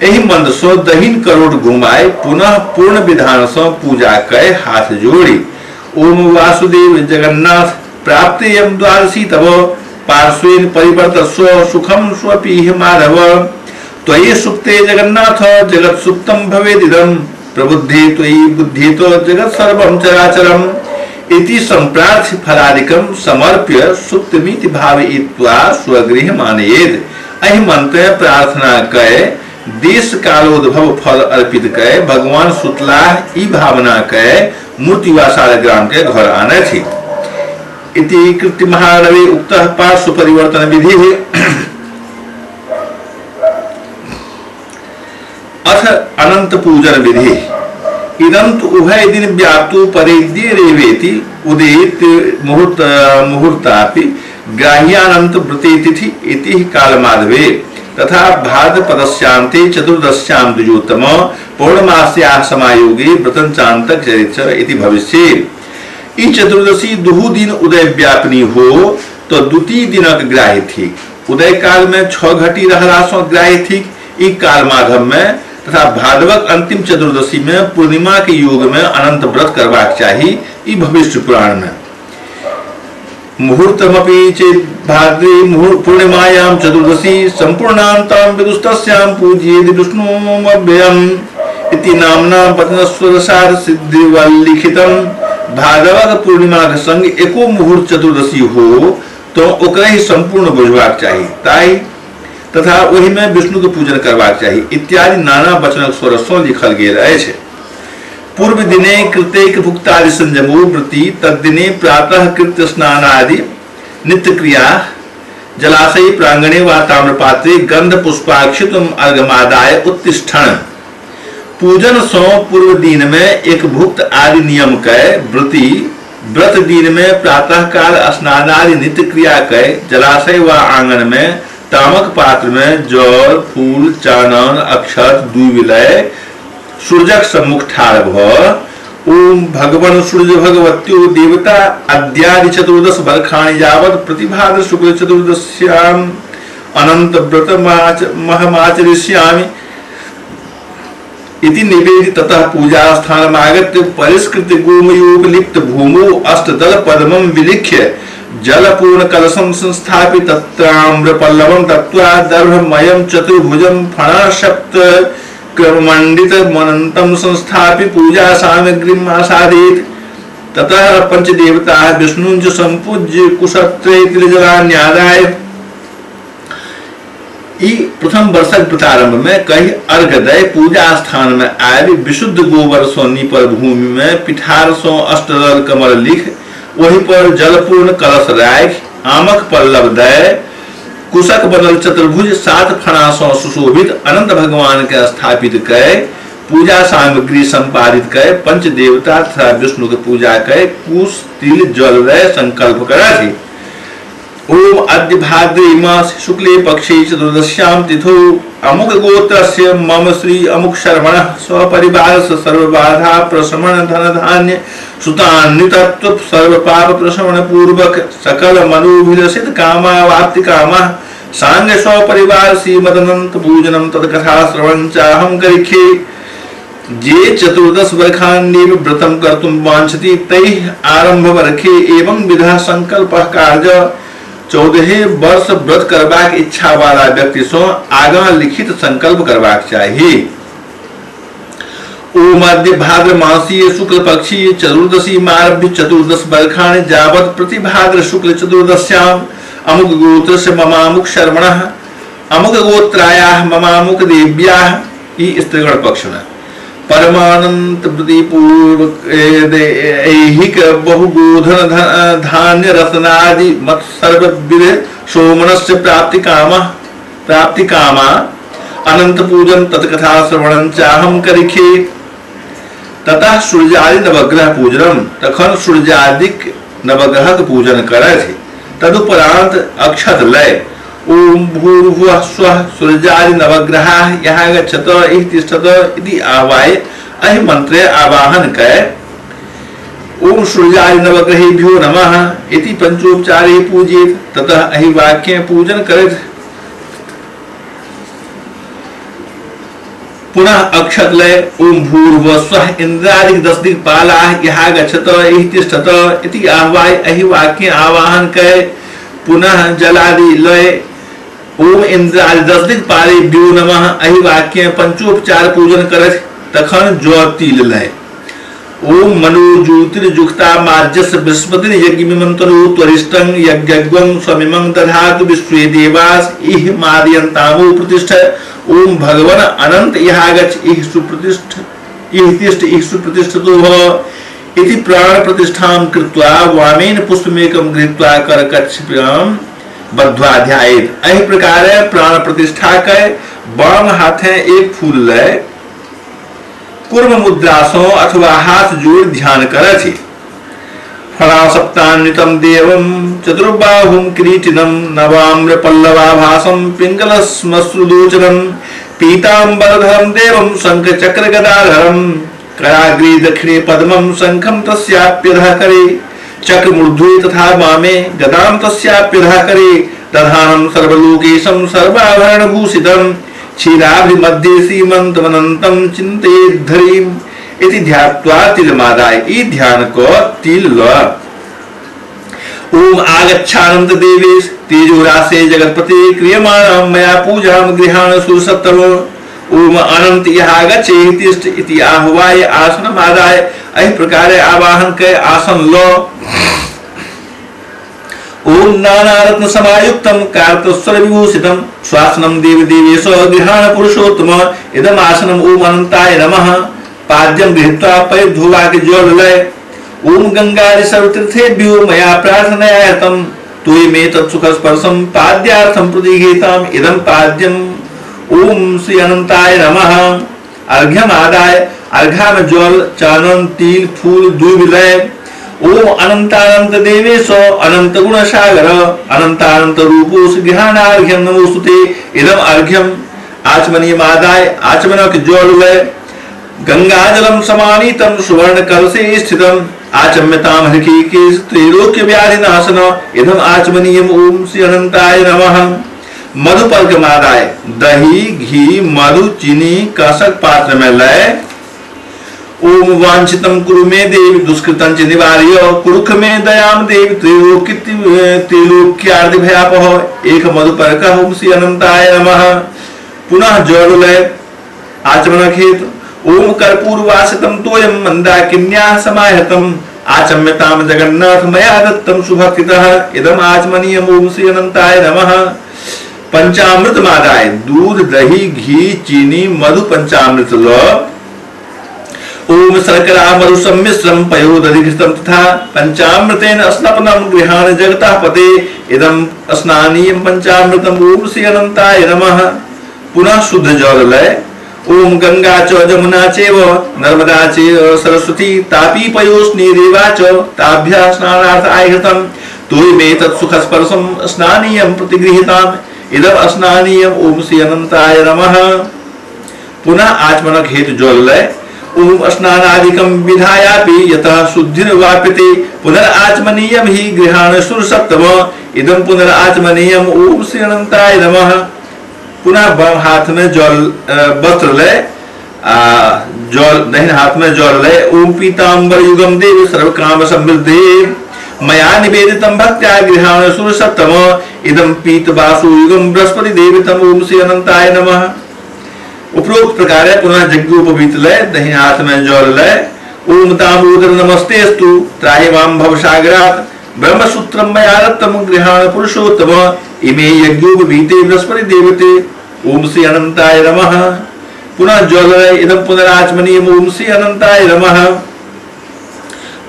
एहि मंत्र सो दहिन करोड़ घुमाए पुनः पूर्ण विधान सो पूजा कै हाथ जोड़ी ओम वासुदेव जगन्नाथ प्राप्तेयं द्वादशी तव पार्श्वेन परिवर्तस्व सुखं स्वपीह माधव त्वयि सुप्ते जगन्नाथ जगत् सुप्तं भवेदिदं प्रबुद्धे त्वयि बुद्धितो जगत् सर्वं चराचरम् इति संप्रार्थ्य फलादिकं समर्प्य सुप्तमिति भावयित्वा स्वगृहम् आनयेत्। एहि मंत्र प्रार्थना कै देश कालोद्भव फल अर्पित कै भगवान सुतलाह ई भावना कै मूर्ति वा शालग्राम के घर आनथि। इति कृत्य महारवे उक्तः पार्श्व परिवर्तन विधि। अथ अनंत पूजन विधि। इदं तु उभय दिन व्याप्तु परेद्ये रेवेति उदेत मुहूर्त मुहूर्तापि ग्राह्यानंत व्रते तिथि इति कालमाधवे तथा भाद्रपदस्यांते चतुर्दश्यां द्विजोत्तम पौर्णमास्याः समायोगे व्रतं चान्तक चरित्र इति भविष्ये। ई चतुर्दशी दुहू दिन उदय व्यापिनी हो तो द्वितीय दिनक ग्राह्य थिक। उदय काल में 6 घटी रहला सं ग्राह्य थिक। ई कालमाधव में तथा भादवक अंतिम चतुर्दशी में पूर्णिमा के योग में अनंत व्रत करबाक चाही। ई भविष्य पुराण में मुहूर्तमपि चेत् भाद्रे पूर्णिमायां चतुर्दशी संपूर्णान्तां विदुस्तस्यां पूजयेद् विष्णुमव्ययम् इति नाम्ना वचनस्वरसार सिद्धिवल्लिखितं। भादवक पूर्णिमा के संग एको मुहूर्त चतुर्दशी हो तो ओकरे ही संपूर्ण बुझबाक चाही ताहि तथा ओहि में विष्णु के पूजन करबाक चाही इत्यादि नाना वचनक स्वर सँ लिखल गेल अछि। पूर्व दिने कृतेक भुक्तादि संयमो व्रति तद्दिने प्रातः कृत्य स्नानादि नित्य क्रिया जलाशय प्रांगणे वा ताम्रपात्रे गंध पुष्पाक्षितम अर्घमादाय उत्तिष्ठन। पूजन सौ पूर्व दिन में एक भुक्त आदि नियम के व्रती व्रत दिन में प्रातः काल स्नान आदि नित्य क्रिया के जलाशय व आंगन में तामक पात्र में जल फूल चानन अक्षत दुविलय सूर्यक सम्मुख ठाढ़ भ ओम भगवान सूर्य भगवत्यो देवता अद्यादि चतुर्दश बरखाणि यावत् प्रतिभाद्र शुक्ल चतुर्दश्याम अनंत व्रत महमाचरिष्यामि इति निवेदि ततः पूजा स्थानमागत्य परिष्कृत गोमयोपलिप्त भूमौ अष्टदल पद्मं विलिख्य जलपूर्ण कलशं संस्थाप्य तत्राम्र पल्लवं दत्त्वा दर्भमयं चतुर्भुजं फणासप्त क्रममंडित मनन्तं संस्थाप्य पूजा सामग्रीम् आसादयेत्। ततः पंचदेवताः विष्णुं च संपूज्य कुशत्रे तिलजलान्यादाय। ई प्रथम वर्षक प्रारंभ में कही अर्घ दय पूजा स्थान में आबि विशुद्ध गोबर सो नीपल भूमि में पिठार सो अष्टदल कमल लिख वही पर जलपूर्ण कलश राखि आमक पल्लव दय कुशक बनल चतुर्भुज सात फणा सो सुशोभित अनंत भगवान के स्थापित कय पूजा सामग्री संपादित कय पंच देवता तथा विष्णु के पूजा कय कुश तिल जल दय संकल्प करथि। ओम अद्य भाद्रे मास शुक्ले पक्षे चतुर्दश्याम तिथौ अमुक गोत्रस्य मम श्री अमुक शर्मणः स्वपरिवार सर्वबाधा प्रशमन धन धान्य सुतान्वितत्व सर्व पाप प्रशमन पूर्वक सकल मनोभिलषित कामावाप्ति कामः सांग स्वपरिवार श्रीमदनंत पूजनम तत्कथा श्रवण चाहम करिखे। जे चतुर्दश वर्षान्येव व्रतम कर्तुं वाञ्छति तैः आरंभ वर्खे एवं विधा संकल्पः कार्य। 14 वर्ष व्रत करबाक इच्छा वाला व्यक्ति सो आगा लिखित संकल्प करबाक चाही। ओम अद्य भाद्र मासीय शुक्ल पक्षीय चतुर्दशी मारभ्य चतुर्दश बरखाणि जावत् प्रतिभाद्र शुक्ल चतुर्दश्याम अमुक गोत्रस्य ममामुक शर्मणः अमुक गोत्रायाः ममामुक देव्याः ई स्त्रीगण पक्ष में परमानंद प्रतिपूर्वक ऐहिक बहुगोधन धान्य रत्नादि मत सर्वविध सोमनस्य प्राप्ति कामा अनंत पूजन तत्कथा श्रवणं चाहम करिखे। ततः सूर्यादि नवग्रह पूजनम तखन सूर्यादिक नवग्रहक पूजन करथि। तदुपरांत अक्षत लय ओम भूर्भुवः स्वः सूर्यादि नवग्रहाः यहाँ गच्छत इह तिष्ठत इति आह्वाय अहि मंत्रे आवाहन कै ओम सूर्यादि नवग्रहेभ्यो नमः इति पंचोपचारे पूजेत। ततः अहि वाक्ये पूजन करेत। पुनः अक्षत लय ओम भूर्भुवः स्वः इंद्रादि दस दिक्पालाः यहाँ गच्छत इह तिष्ठत इति आह्वाय अहि वाक्ये आवाहन कै पुनः जलादि लय ओम इंद्रादि दस दिक्पालेभ्यो नमः अहि वाक्य पंचोपचार पूजन करत। तखन जौ तिल लय ओम मनो ज्योतिर्जुक्ता माज्यस्य बृहस्पति यज्ञमिमन्तरो त्वरिष्टं यज्ञग्वं स्वमिमं दधातु विश्वे देवास इह मादयन्तामो प्रतिष्ठ। ओम भगवन अनंत इहागच्छ इह सुप्रतिष्ठ इह तिष्ठ इह सुप्रतिष्ठतो भव इति प्राण प्रतिष्ठां कृत्वा वामेन पुष्पमेकं गृहीत्वा करकच्छप्यां बद्ध्वा ध्यायेत्। एहि प्रकार प्राण प्रतिष्ठा कर वाम हाथे एक फूल लय कूर्म मुद्रा सो अथवा हाथ जोड़ ध्यान करथि। फणासप्तान्वितं देवं चतुर्बाहुं किरीटिनं नवाम्र पल्लवाभासं पिङ्गलश्मश्रुलोचनं पीताम्बरधरं देवं शङ्खचक्रगदाधरं कराग्रे दक्षिणे पद्मं शङ्खं तस्याप्यधः करे चक्रमूर्ध्वे तथा वामे गदां तस्याप्यधः करे दधानं सर्वलोकेशं सर्वाभरणभूषितं क्षीराभिमध्ये श्रीमन्तमनन्तं चिन्तयेद्धरीम् इति ध्यात्वा तिलमादाय। ई ध्यान को तिल ल। ओम आगच्छानंद देवेश तेजोरासे जगत्पते क्रियमाणां मया पूजां गृहाण सुरसत्तम। ओम अनंत इहागच्छेहि तिष्ठ इति आह्वाय आसनमादाय एहि प्रकारे आवाहन कै आसन लो। ओम नानारत्न समायुक्तं कार्तस्वर विभूषितं स्वासनं देव देवेश गृहाण पुरुषोत्तम इदम आसनम ओम अनंताय नमः। पाद्यं गृहीत्वा पैधुवा के जल लय। ओम गंगादि सर्वतीर्थेभ्यो मया प्रार्थनयायतं त्वयि तत्सुख स्पर्शं पाद्यार्थं प्रतिगीताम् इदं पाद्यम ओम श्री अनंताय नमः। अर्घ्यम आदाय अर्घा में जल चानन तिल फूल दूब लय ओम अनंतानंत देवेश अनंत गुण सागर अनंतानंत रूपोस गृहाणार्घ्यम नमोस्तुते। इदम अर्घ्यम आचमनीय आदाय आचमनक जल लय गंगाजलम समानीतम सुवर्ण कलशे स्थितम आचम्यताम हृषीकेश त्रैलोक्य व्याधिनाशन इदम आचमनीयम ओम श्री अनंताय नमः। मधुपर्कमादाय दही घी मधु चीनी कसक पात्र में लय ओम वांछितम कुरु मे देव दुष्कृतं च निवार्य कुरुख में दयाम देव त्रिलोक्यार्धि भयापह एक मधुपर्क ओम श्री अनंताय नमः। पुनः जल लय आचमन हेतु ओम कर्पूर वासितम तोयम मंदाकिन्या समाहतम आचम्यताम जगन्नाथ मया दत्तम सुभक्तितः इदम आचमनीयम ओम श्री अनंताय नमः। पंचामृत मादाय दूध दही घी चीनी मधु पंचामृत ल ओम शर्करा मधु सम्मिश्रम पयोदधिघृतं तथा पंचामृतेन स्नपनं गृहाण जगतः पते इदम स्नानीयं पंचामृतम ओम श्री अनंताय नमः। पुनः शुद्ध जल लय ओम गंगा च जमुना चैव नर्मदा चैव सरस्वती तापी पयोस्नी रेवा च ताभ्यः स्नानार्थ आयहृतं तोयमे तत्सुखस्पर्शं स्नानीयं प्रतिगृहीताम् इदम स्नानीयम ओम श्री अनंताय नमः। पुनः आचमनक हेतु जल लय ओम स्नानादिकं विधायापि यतः शुद्धिर्वाप्यते पुनराचमनीयं हि गृहाण सुरसप्तम इदं पुनराचमनीयम ओम श्री अनंताय नमः। पुनः बाम हाथ में जल वस्त्र लय जल दहिन हाथ में जल लय ओम पीताम्बर युगम देव सर्वकाम समृद्धि मया निवेदितं भक्त्या गृहाण सुरसप्तम इदं पीतवासो युगम बृहस्पति देवितम ओम श्री अनंताय नमः। उपरोक्त प्रकार पुनः यज्ञोपवीत लय दहिन हाथ में जल लय ओम दामोदर नमस्तेस्तु त्राहि मां भवसागरात् ब्रह्मसूत्रं मया दत्तं गृहाण पुरुषोत्तम इमे यज्ञोपवीते बृहस्पति देवते ओम श्री अनंताय नमः। पुनः जल लय इदं पुनराचमनीयम ओम श्री अनंताय नमः।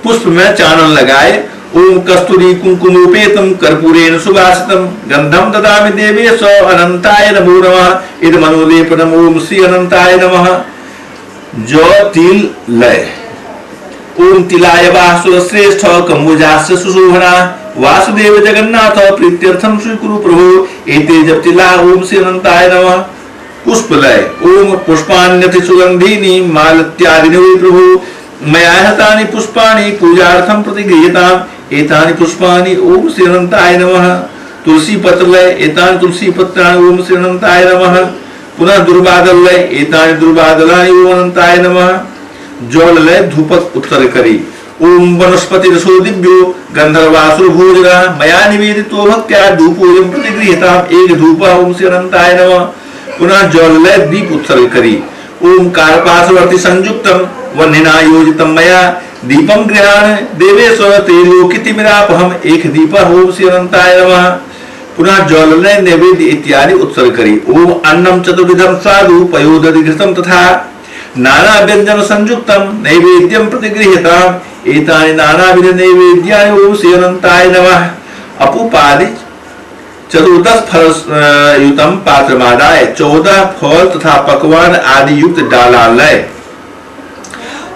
पुष्प में चानन लगाए ओम कस्तूरी कुंकुमोपेतम कर्पूरेण सुवासितम गंधम ददामि देवेश अनंताय नमो नमः। इदम अनुलेपनम ओम श्री अनंताय नमः। जौ तिल लय ओम तिलाय वासुश्रेष्ठ कम्बुजास्य सुशोभना वासुदेव जगन्नाथ प्रीत्यर्थम स्वीकुरु प्रभु एते जप तिला ओम श्री अनंताय नमः। पुष्प लय ओम पुष्पाण्यति सुगंधीनि मालत्यादिनि प्रभु मया हतानि पुष्पाणि पूजार्थं प्रतिगृह्यताम् एतानि पुष्पाणि ओम श्री अनंताय नमः। तुलसी पत्र लय एतानि तुलसी पत्राणि ओम श्री अनंताय नमः। पुनः दुर्बादल लय एतानि दुर्बादलानि ओम अनंताय नमः। जल लय धूपक उत्सर्ग करी ओम वनस्पति रसो दिव्यो गंधर्वासुर भोजना मया निवेदितो भक्त्या धूपोऽयं प्रतिगृह्यताम् एक धूप ओम श्री अनंताय नमः। पुनः जल लय दीप उत्सर्ग करी ओम कार्पासवर्ति संयुक्तम वह्निना योजितं मया दीपं गृहाण देवेश्वर त्रैलोक्यतिमिरापहम एक दीप ओम श्री अनंताय नमः। पुनः जल लय नैवेद्य इत्यादि उत्सर्ग करी ओम अन्नम चतुर्विधम स्वादु पयोदधिघृतं तथा नाना व्यंजन संयुक्तं नैवेद्यं प्रतिगृह्यताम् एतानि नानाविध नैवेद्यानि ओम श्री अनंताय नमः। अपूपादि चतुर्दश फल युतम पात्रमादाय 14 फल तथा पकवान आदि युक्त डाला लय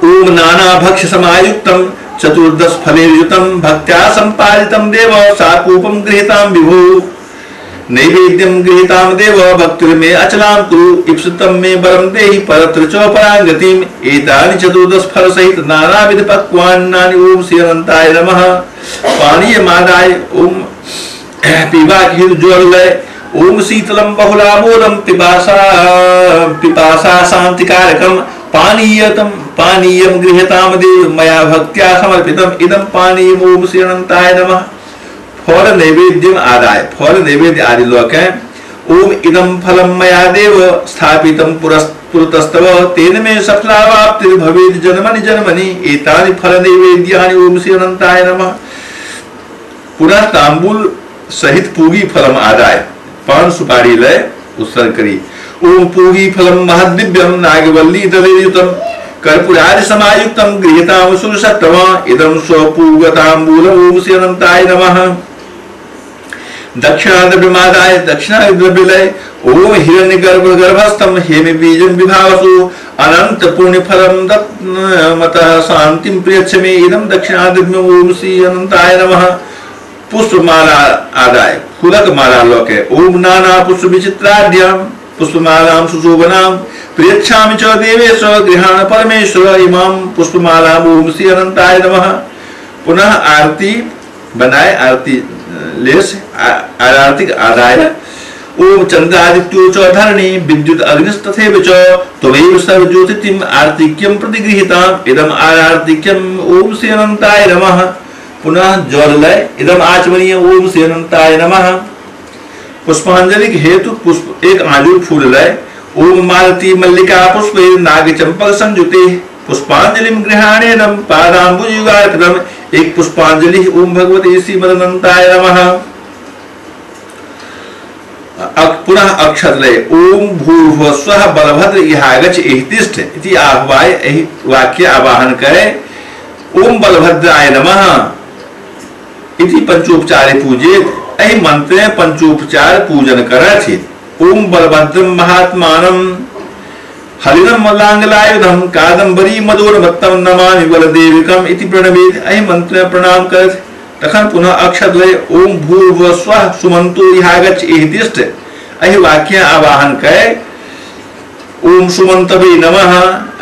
ओम नाना भक्ष्य समायुक्तम चतुर्दश फलेयुतम भक्त्या संपादितम देव साकूपम गृहीताम विभो नैवेद्यम गृहीताम देव भक्तिर्मे अचलां कुरु इप्सितं मे वरं देहि परत्र च परांगतिम एतानि चतुर्दश फल सहित नानाविध पक्वान्नानि ओम श्री अनंताय नमः। पानीयमादाय ओम पीबा जल लय ओम शीतलं बहुलामोदं पिपासा शांतिकारकम पानीयतम पानीयं गृह्यताम देव मया भक्त्या समर्पितम इदं पानीयम ओम श्री अनंताय नमः। फल नैवेद्यम आदाय फल नैवेद्य आदि लोक है ओम इदं फलं मया देव स्थापितं पुरतस्तव तेन मे सफलावाप्तिर्भवेत् जन्मनि जन्मनि एतानि फल नैवेद्यानि ओम श्री अनंताय नमः। पुनः तांबूल सहित पूगी फलम आदाय पान सुपारी लय उत्सर्ग करी ओम पूगी फलम महदिव्यम नागवल्ली दलेयुतम कर्पूरादि समायुक्तम गृहीताम सुरसत्तम इदं स्वपूगतांबूल ओम श्री अनंताय नमः। दक्षिणा द्रव्यमादाय दक्षिणा द्रव्य लय ओम हिरण्य गर्भ गर्भस्थम हेम बीजम विभावसु अनंत पुण्य फलम दत्मतः शांतिम प्रियच्छमे इदम दक्षिणा द्रव्यम ओम श्री अनंताय नमः। पुष्पमाला आदाय फूलक माला लोके ओम नाना पुष्प विचित्राढ्यम पुष्पमालां सुशोभनां प्रियच्छामि च देवेश गृहाण परमेश्वर इमां पुष्पमालां ओम श्री अनंताय नमः। पुनः आरती बनाए आरती लेस आरती आदाय ओम चंद्रादित्यो च धरणी विद्युत अग्निस्तथैव च त्वमेव सर्वज्योतितिम आरतिक्यं प्रतिगृहीताम् इदम् आरतिक्यम ओम श्री अनंताय नमः। पुनः जल लय इदम आचमनीय ओम श्री अनंताय नमः। पुष्पांजलि के हेतु पुष्प एक आजू फूल लय ओम मालती मल्लिका पुष्प नाग चंपक संयुते पुष्पांजलि गृहाणेनम पादाम्बुजुगार्पितम एक पुष्पांजलि ओम भगवते श्रीमदनंताय नमः। पुनः अक्षत लय ओम भूर्भुवः स्वः बलभद्र इहागच्छ एहि तिष्ठ इति आह्वाय एहि वाक्य आवाहन करे ओम बलभद्राय नमः इति पंचोपचारे पूजेत एहि मंत्रे पंचोपचार पूजन करथि। ओम बलभद्रम महात्मानं हरिणम मलांगलायुधम कादंबरी मदोन्मत्तम नमामि बलदेविकम इति प्रणमेत एहि मंत्रे प्रणाम करथि। तखन पुनः अक्षत लय ओम भूर्भुवः स्वः सुमंतो इहागच्छ एहि तिष्ठ एहि वाक्य आवाहन करे ओम सुमंतवे नमः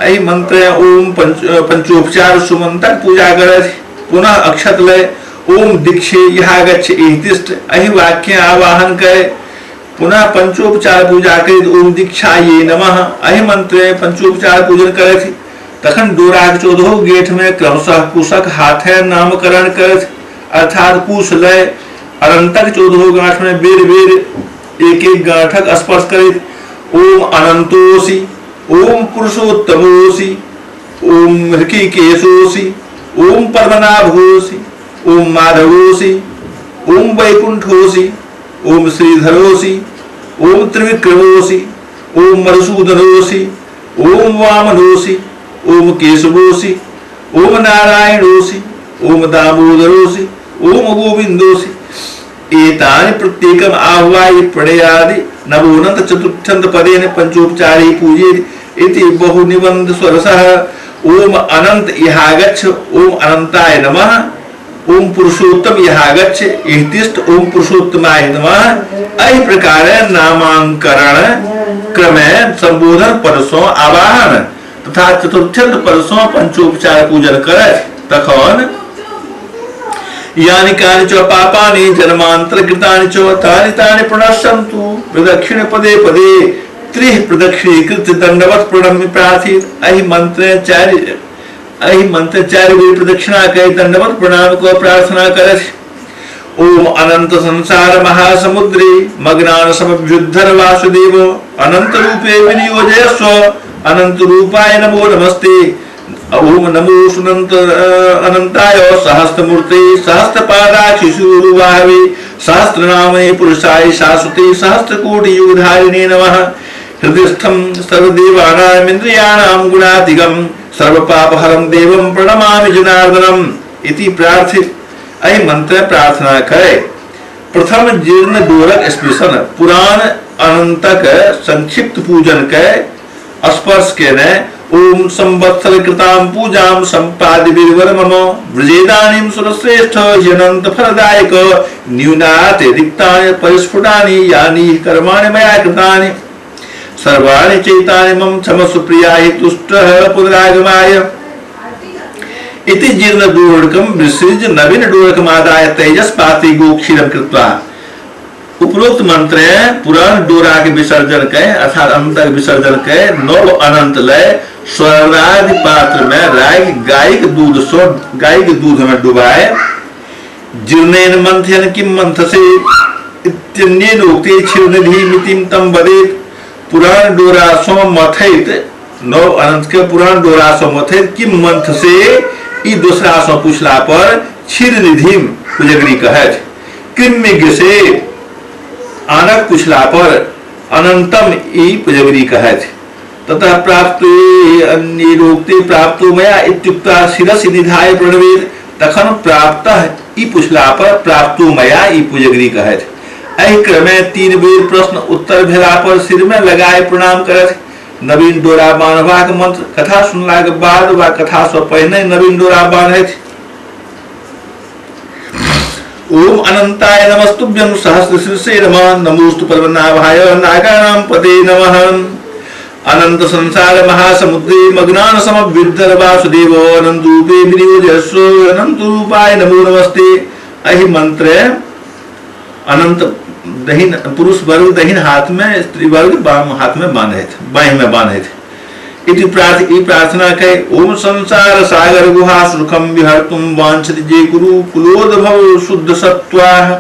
एहि मंत्रे ओम पंचोपचार सुमंतक पूजा करथि। पुनः अक्षत लय ओम दीक्षे इहागच्छ एहि तिष्ठ एहि वाक्य आवाहन करे पुनः पंचोपचार पूजा करित ओम दीक्षायै नमः एहि मंत्रे पंचोपचार पूजन करथि। तखन डोराक 14 गेठ में क्रमशः कुशक हाथे नामकरण करथि अर्थात कुश लय अनंतक 14 गांठ में बेर बेर एक एक गांठक स्पर्श करित ओम अनंतोसि ओम पुरुषोत्तमोसि ओम हृषीकेशोसि ओम पद्मनाभोसि ओम माधवोसि ओम वैकुंठोसि ओम श्रीधरोसि ओम त्रिविक्रमोसि ओम मधुसूदनोसि ओम वामनोसि ओम केशवोसि ओम नारायणोसि ओम दामोदरोसि ओम गोविंदोसि एतानि प्रत्येकम आह्वाय प्रणयादि नवोनंत चतुर्थंत पदेन पंचोपचारी पूजेत इति बहुनिबंध स्वरसः। ओम अनंत इहागच्छ ओम अनंताय नमः ओम पुरुषोत्तम इहागच्छ एहि तिष्ठ ओम पुरुषोत्तमाय नमः एहि प्रकार नामांकरण क्रमे संबोधन पद सं आवाहन तथा चतुर्थंत पद सं पंचोपचार पूजन करत। तखन यानि कानि च पापानि जन्मांतर कृतानि च तानि तानि प्रणश्यन्तु प्रदक्षिण पदे पदे त्रिः प्रदक्षिणीकृत दंडवत प्रणम्य प्रार्थित एहि मंत्र चारि बेर प्रदक्षिणा कय दंडवत प्रणाम को प्रार्थना करथि। ओम अनंत संसार महासमुद्रे मग्नान समभ्युद्धर वासुदेव अनंत रूपे विनियोजय स्व अनंत रूपाय नमो नमस्ते। ओम नमो सुनंत अनंताय सहस्त्रमूर्ते सहस्त्रपादाक्षिशूरुवाहवे सहस्त्रनामे पुरुषाय शाश्वते सहस्त्रकोटि युगधारिणे नमः। हृदयस्थं सर्वदेवानाम् इन्द्रियाणां गुणातिगं सर्वपापहरं देवं प्रणमामि जनार्दनम् इति प्रार्थित एहि मंत्र प्रार्थना करे। प्रथम जीर्ण डोरक स्पृशन पुराण अनंतक संक्षिप्त पूजन के स्पर्श केने ओम संवत्सर कृतां पूजां सम्पाद्य वीरवर मम व्रजेदानीं सुरश्रेष्ठ ह्यनंत फलदायक न्यूनात् रिक्तानि परिस्फुटानि यानि कर्माणि मया कृतानि सर्वाणि चैतानि मम क्षमस्व प्रियाहि तुष्टः पुनरागमाय इति जीर्ण डोरकं विसृज्य नवीन डोरकमादाय तेजस पाति गोक्षीरं कृत्वा उपरोक्त मंत्र पुराण डोरा के विसर्जन के अर्थात अंत विसर्जन के नव अनंत लय स्वर्णादि पात्र में राय गाय के दूध सो गाय के दूध में डुबाए जीर्णेन मंथयन किम मंथसे इत्यन्येन उक्ते क्षीरनिधि मितिम तम वदेत। पुराण डोरा सो मथैत नव अनंत के पुराण डोरा सो मथैत किम मंथ से ई दूसरा सो पूछला पर क्षीरनिधि पुजगरी कहत। किम से आनक पूछला पर अनंतम ई पुजगरी कहत। ततः प्राप्त अन्य प्राप्तो मया इत्युक्ता शिरसि निधाय प्रणवेत। तखन प्राप्तः ई पूछला पर प्राप्तो मया ई पुजगरी कहत। एहि क्रमे 3 बेर प्रश्न उत्तर भेला पर सिर में लगाए प्रणाम करथि। नवीन डोरा बांधबाक मंत्र कथा सुनलाक बाद वा कथा सँ पहिने नवीन डोरा बांधथि। ओम अनंताय नमस्तुभ्यं सहस्र शीर्षे नमः नमोस्तु पद्मनाभाय नागानां पते नमः। अनंत संसार महासमुद्रे मग्नान समविद्धर वासुदेव अनंत रूपे विनियोजस्व अनंत रूपाय नमो नमस्ते। एहि मंत्र अनंत दहिन पुरुष वर्ग दहिन हाथ में, स्त्री वर्ग बाम हाथ में बांधे थे, बाएं में बांधे थे। इति प्रार्थना कहे ओम संसार सागर गुहा सुखम विहर्तुम वांछति जे कुरु कुलोद्भव शुद्ध सत्वाः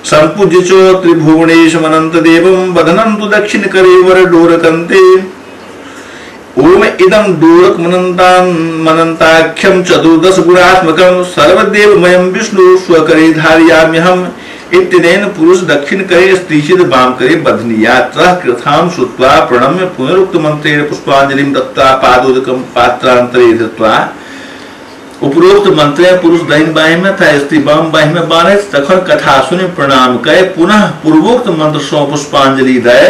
संपूज्य चो त्रिभुवनेशम अनंत देवम बधनन्तु दक्षिण करे वर डोरकन्ते। ओम इदं डोरक मनंताख्यम चतुर्दश गुणात्मकं सर्वदेवमयं विष्णु स्वकरे धारयाम्यहम् इत्यनेन पुरुष दक्षिण करे स्त्री चिद वाम करे बध्नीयात्। कृथां श्रुत्वा प्रणम्य पुनरुक्त मंत्रेण पुष्पांजलिं दत्त्वा पादोदकं पात्रांतरे धृत्वा। उपरोक्त मंत्र पुरुष दाहिन बाएं में था स्त्री वाम बाएं में बांधे। तखन कथा सुनि प्रणाम कय पुनः पूर्वोक्त मंत्र सौ पुष्पांजलि दय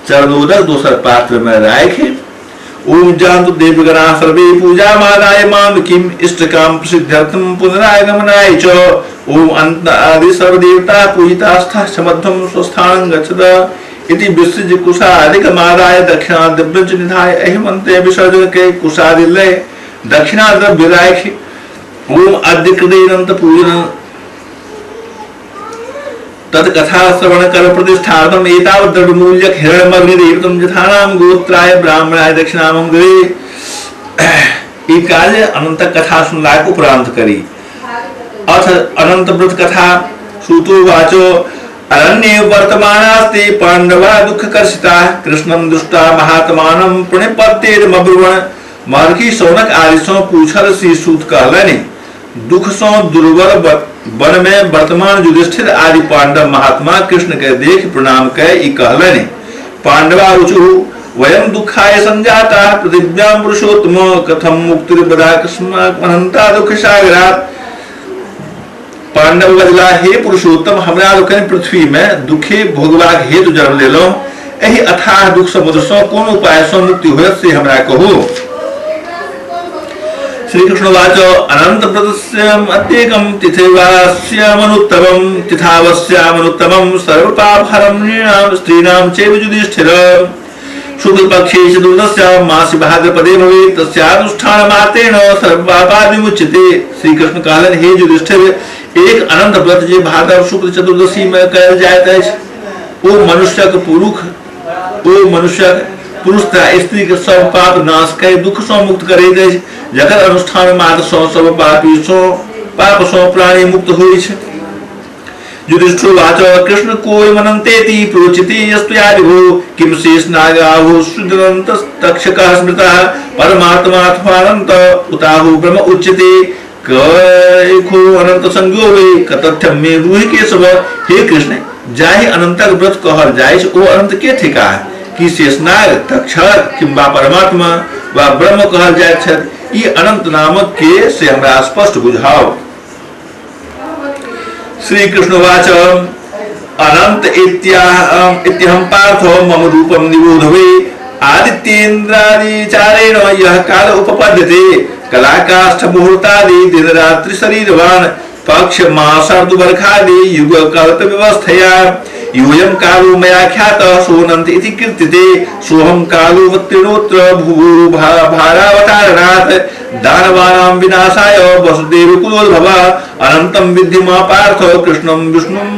चरणोदक दोसर पात्र में राखि। ओम जानतु देवगणा सर्वे पूजा मादाय माम किम इष्टकाम प्रसिद्ध्यर्थम पुनरागमनाय च। ओम अंत आदि सर्वदेवता पूजितास्था समर्थम स्वस्थानं गच्छत इति विसृज्य कुशादिक मादाय दक्षिणा द्रव्यं च निधाय एहि मंत्रे विसर्जन के कुशादि लय दक्षिणा द्रव्य राखि। ओम आद्य कृतेनंत पूजन तद कथा श्रवण कर प्रतिष्ठार्थम एतावत् द्रव्यमूल्यक हिरण्यमग्निदेवतं यथानाम गोत्राय ब्राह्मणाय दक्षिणामं गृहे। ई कार्य अनंत कथा सुनलाक उपरांत करी। अथ अनंत व्रत कथा सूतोवाचो अरण्ये वर्तमानास्ते पांडवा दुःखकर्षिता कृष्णं दुष्टा महात्मानं प्रणिपत्तेर्मब्रुवण। महर्षि शौनक आदि सं पूछल श्री सूत कहलनि, दुख सं दुर्बल वन में वर्तमान युधिष्ठिर आदि पांडव महात्मा कृष्ण के देख प्रणाम कै ई कहलनि। पांडवा ऊचु वयम दुखाय संजाता पृथिव्यां पुरुषोत्तम कथम मुक्तिर्बदा कृष्ण अनंता दुख सागरात्। पांडव बजला, हे पुरुषोत्तम, हमरा लोकनि पृथ्वी में दुखे भोगबाक हेतु जन्म लेलहुँ। एहि अथाह दुख समुद्र सँ कोन उपाय सँ मुक्ति होयत से हमरा कहू। श्री कृष्ण वाच अनंत व्रतस्यम अत्येकं तिथिवास्यमनुत्तमं तिथावस्यामनुत्तमं सर्वपापहरं नृणां स्त्रीणां चैव युधिष्ठिर। शुक्लपक्षे चतुर्दश्यां मासि भाद्रपदे भवेत् तस्यानुष्ठानमात्रेण सर्वपापाद् विमुच्यते। श्री कृष्ण कहलनि, हे युधिष्ठिर, एक अनंत व्रत जे भाद्रव शुक्ल चतुर्दशी में कयल जाइत अछि ओ मनुष्यक पुरुष तथा स्त्री के सब पाप नाश कय दुख सँ मुक्त करैत अछि, जकर अनुष्ठान मात्र सँ सब पाप सँ प्राणी मुक्त होइछ। युधिष्ठिर वाच कृष्ण कोयमनन्तेति प्रोचिति यस्त्वया विभो किं शेष नागाहो सुदनन्त तक्षकः स्मृतः परमात्मात्मानन्त उताहो ब्रह्म उच्यते कैखो अनंत संज्ञो वे कतथ्यम मे ब्रूहि केशव। हे कृष्ण, जाहि अनंतक व्रत कहल जाइछ ओ अनंत के थिकाह? कि शेषनाग, तक्षक किंबा परमात्मा वा ब्रह्म कहल जाइत छथि? ई अनंत नामक के से हमरा स्पष्ट बुझाओ। श्री कृष्ण वाच अनंत इत्यहं पार्थो मम रूपम निबोधवे आदित्येन्द्रादिचारेण यः काल उपपद्यते कलाकाष्ठ मुहूर्तादि दिन रात्रि शरीरवान पक्ष मासार्दुवर्खादि युग कल्प व्यवस्थया यूयं कालो मया ख्यातः सोऽनन्त इति कीर्त्यते सोऽहं कालोऽवतीर्णोऽत्र भुवो भारावतारणात् दानवानां विनाशाय वसुदेव कुलोद्भव अनन्तं विद्धि मा पार्थ कृष्णं विष्णुं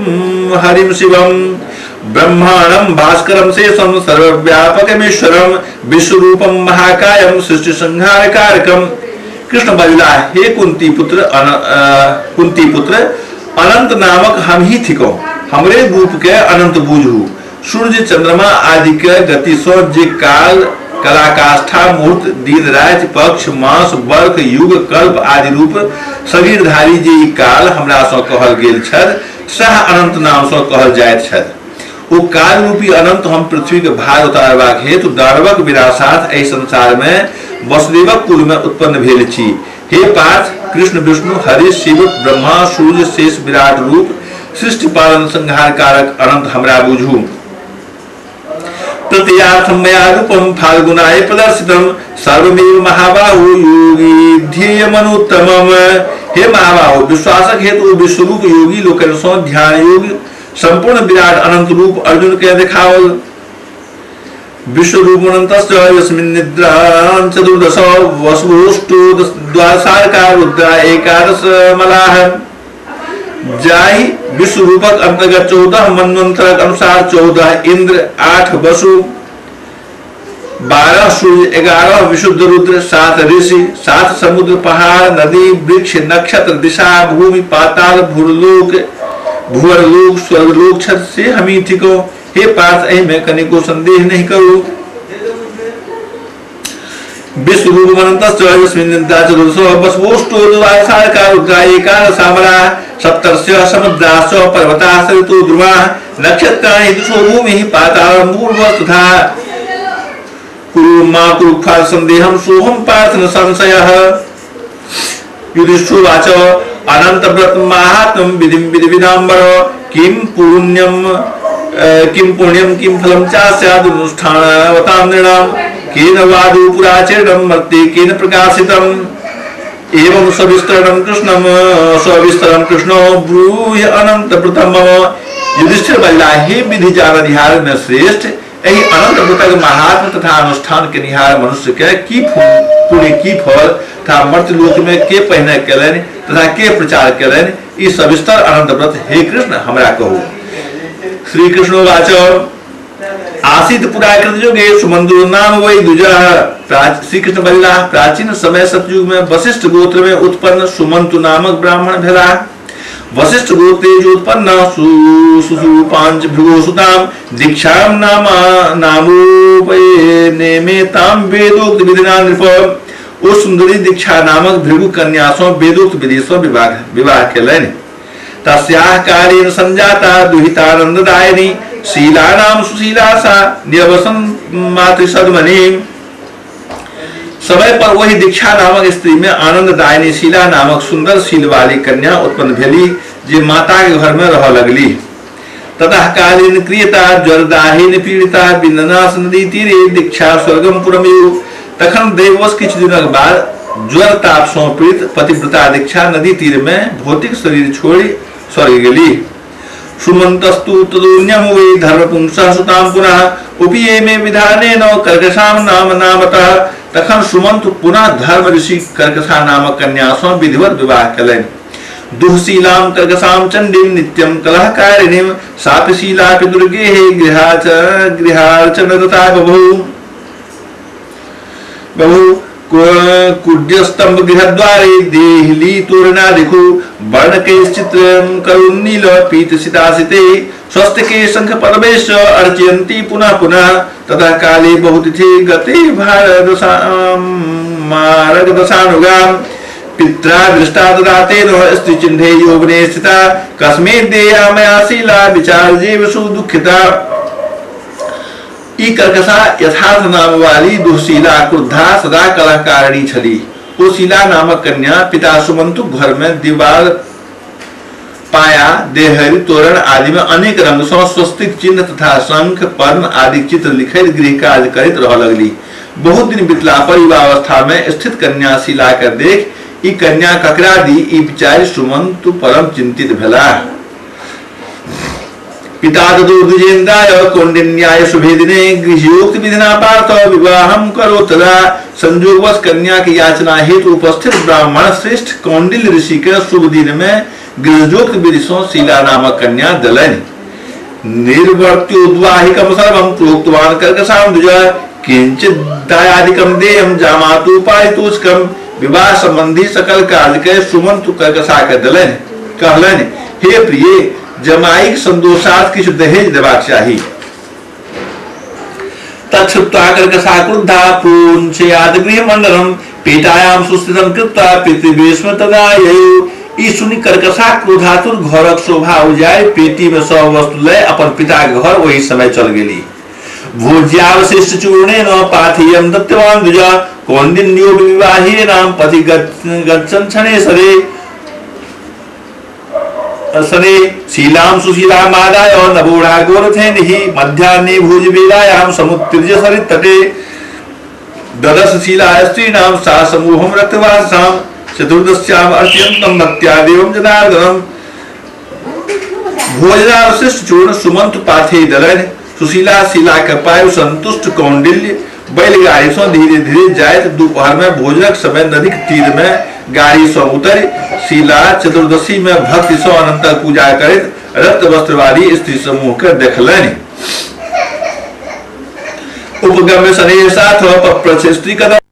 हरिं शिवं ब्रह्माणं भास्करं शेषं सर्वव्यापकमीश्वरं विश्वरूपं महाकायं सृष्टिसंहारकारकम्। कृष्ण बजला, हे कुंती पुत्र, अनंत नामक हम ही थिको, हमरे रूप के अनंत बूझू। सूर्य चंद्रमा आदि के गति सो जे काल कलाकाष्ठा मुहूर्त दिन राति पक्ष मास वर्ष युग कल्प आदि रूप शरीरधारी जे काल हमरा सँ कहल गेल छल सह अनंत नाम सँ कहल जाइत छल। ओ काल रूपी अनंत हम पृथ्वी के भार उतारबाक हेतु दानवक विनाशार्थ एहि संसार में वसुदेवक कुल में उत्पन्न भेल छी। हे पार्थ, कृष्ण विष्णु हरि शिव ब्रह्मा सूर्य शेष विराट रूप सृष्टि पालन संहार कारक अनंत हमरा बुझू। प्रत्यार्थम मया रूपम फाल्गुनाय प्रदर्शितम सर्वमेव महाबाहु योगी ध्येयमनुत्तमम। हे महाबाहु, विश्वासक हेतु विश्वरूप योगी लोकनि सँ ध्यान योग संपूर्ण विराट अनंत रूप अर्जुन के देखाओल। विश्वरूपमनन्तस्य यस्मिन् निद्रां चतुर्दश वसुष्टु द्वादशार्का रुद्रा एकादश मलाः। जाहि विश्वरूपक अंतर्गत 14 मनवंतरक अनुसार 14 इंद्र, 8 वसु, 12 सूर्य, 11 विशुद्ध रुद्र, 7 ऋषि, 7 समुद्र, पहाड़, नदी, वृक्ष, नक्षत्र, दिशा, भूमि, पाताल, भूरलोक, भूअरलोक, स्वर्गलोक छत से हमी थिको। हे पार्थ, एहि में कनिको संदेह नहीं करू। सप्तर्षय समुद्राश्च पर्वताः सरितो द्रुमाः नक्षत्राणि दिशो भूमिः पातालं भूर्भुवस्तथा। कुरु मा कुरु संदेहं सोऽहं पार्थ न संशयः। युधिष्ठिरोवाच अनंत व्रत माहात्म्यं विधिं विधिविदाम्बर किं पुण्यं किं फलं चास्यादनुष्ठानवतां नृणां केन वादु पुराचरणं मर्त्ये केन प्रकाशितम्। एवं सविस्तरणं कृष्णं सविस्तरं कृष्णो ब्रूहि अनंत व्रतं मम। युधिष्ठिर बजला, हे विधि जाननिहार में श्रेष्ठ, एहि अनंत व्रतक महात्म्य तथा अनुष्ठान के निहार मनुष्य के की पुण्य की फल तथा मर्त्यलोक में के पहिने केलनि तथा के प्रचार केलनि, ई सविस्तर अनंत व्रत हे कृष्ण हमरा कहू। श्री कृष्णोवाच आसीत पुराकृत युगे सुमंदु नाम वै द्विजः। श्री कृष्ण बजला, प्राचीन समय सतयुग में वशिष्ठ गोत्र में उत्पन्न सुमंतु नामक ब्राह्मण भेला। वशिष्ठ गोत्रे उत्पन्न सुसुपांच भृगुसुताम दीक्षाम नाम नामोपनेमेताम वेदोक्त विधिना नृप। ओ सुंदरी दीक्षा नामक भृगु कन्या सं वेदोक्त विधि सं विवाह केलनि। तस्याः कार्येण संजाता दुहितानन्ददायिनी शीलानाम सुशीला सा न्यवसन मातृसद्मनि। समय पर वही दीक्षा नामक स्त्री में आनंददायिनी शीला नामक सुंदर शील वाली कन्या उत्पन्न भेली, जे माता के घर में रह लगली। ततः कालीन क्रियता ज्वरदाहिन पीड़िता बिंदनास नदी तीरे दीक्षा स्वर्गम पुरमेव। तखन दैववश किछु दिनक बाद ज्वर ताप सँ पीड़ित पतिव्रता दीक्षा नदी तीर में भौतिक शरीर छोड़ि स्वर्ग गेली। सुमन्तस्तु तदुन्यम वै धर्मपुंसः सुतां पुनः उपयेमे विधानेन कर्कशां नाम नामतः। तखन सुमंत पुनः धर्म ऋषि कर्कशा नामक कन्या सँ विधिवत विवाह केलनि। दुःशीलां कर्कशां चण्डीं नित्यं कलहकारिणीं सापि शीलापि दुर्गेः गृहार्चनरता बभू बभू कुड्यस्तंभ गृहद्वारे देहली तोरणादिखु वर्णकैश्चित्रं करुन्नील पीतसितासिते स्वस्तिके शंख पद्मेश अर्चयन्ति पुनः पुनः। तथा काले बहुतिथि गते मारगदशानुगां पित्रा दृष्टा तदा तेन स्त्रीचिह्ने यौवने स्थिता कस्मै देया मया शीला विचारजीवसु दुःखिता। ई कर्कशा यथार्थ नाम वाली दुःशीला क्रुद्धा सदा कलहकारिणी छली। ओ शीला नामक कन्या पिता सुमंतुक घर में दीवार पाया देहरी तोरण आदि में अनेक रंग सँ स्वस्तिक चिन्ह तथा शंख पद्म आदि चित्र लिखैत गृह कार्य करैत रह लगली। बहुत दिन बितला पर युवावस्था में स्थित कन्या शीला के देख ई कन्या ककरा दी ई विचारि सुमंतु परम चिंतित भेलाह। पिता ददो द्विजेन्द्राय कौंडिन्याय सुभेदिने गृहयोक्त विधिना पार्थ विवाहं करो तदा। संयोगवश कन्या की याचना हेतु उपस्थित ब्राह्मण श्रेष्ठ कौंडिल ऋषि के शुभ दिन में गृहयोक्त विधि सँ शीला नामक कन्या देलनि। निर्वर्त्योद्वाहिकं सर्वं प्रोक्तवान् कर्कशां द्विज किंचित् दायादिकं देयं जामातु पारितोषिकं। विवाह संबंधी सकल कार्य के सुमंतु कर्कशा के देलनि। कहलनि, हे प्रिय, जमाईक संतोषार्थ किछु दहेज देबाक चाही। तच्छ्रुत्वा कर्कशा क्रुद्धा पुंछयाद गृहमण्डलं पेटायां सुस्थितं कृत्वा पितृवेश्म तदा ययौ। ई सुनि कर्कशा क्रोधातुर घरक शोभा उजारि पेटी में सब वस्तु लय अपन पिता के घर वही समय चल गेली। भोज्यावशिष्ट चूर्णेन पाथेयं दत्तवान् द्विज कौण्डिन्यो विवाहेनां पथि गच्छन् क्षणे सरे। शनि शीलां सुशीलामादाय नभोढ़ा गोरथेनिः मध्याह्ने भोजवेलायां समुत्तीर्य सरित्तटे ददश शीला स्त्रीणां सा समूहं रक्तवासां चतुर्दश्याम अर्चयन्तं भक्त्या देवं जनार्दनम्। भोजनावशिष्ट चूर्ण सुमंत पाथे दलन सुशीला शिला के पाय संतुष्ट कौंडिल्य बैलगाड़ी से धीरे धीरे जायत दोपहर में भोजनक समय नदी के तीर में गाड़ी से उतरि शीला चतुर्दशी में भक्ति से अनंतर पूजा करैत रक्त वस्त्र वाली स्त्री समूह के देखलनि। उपगम्य शनि साथ पप्रच्छ स्त्री कदम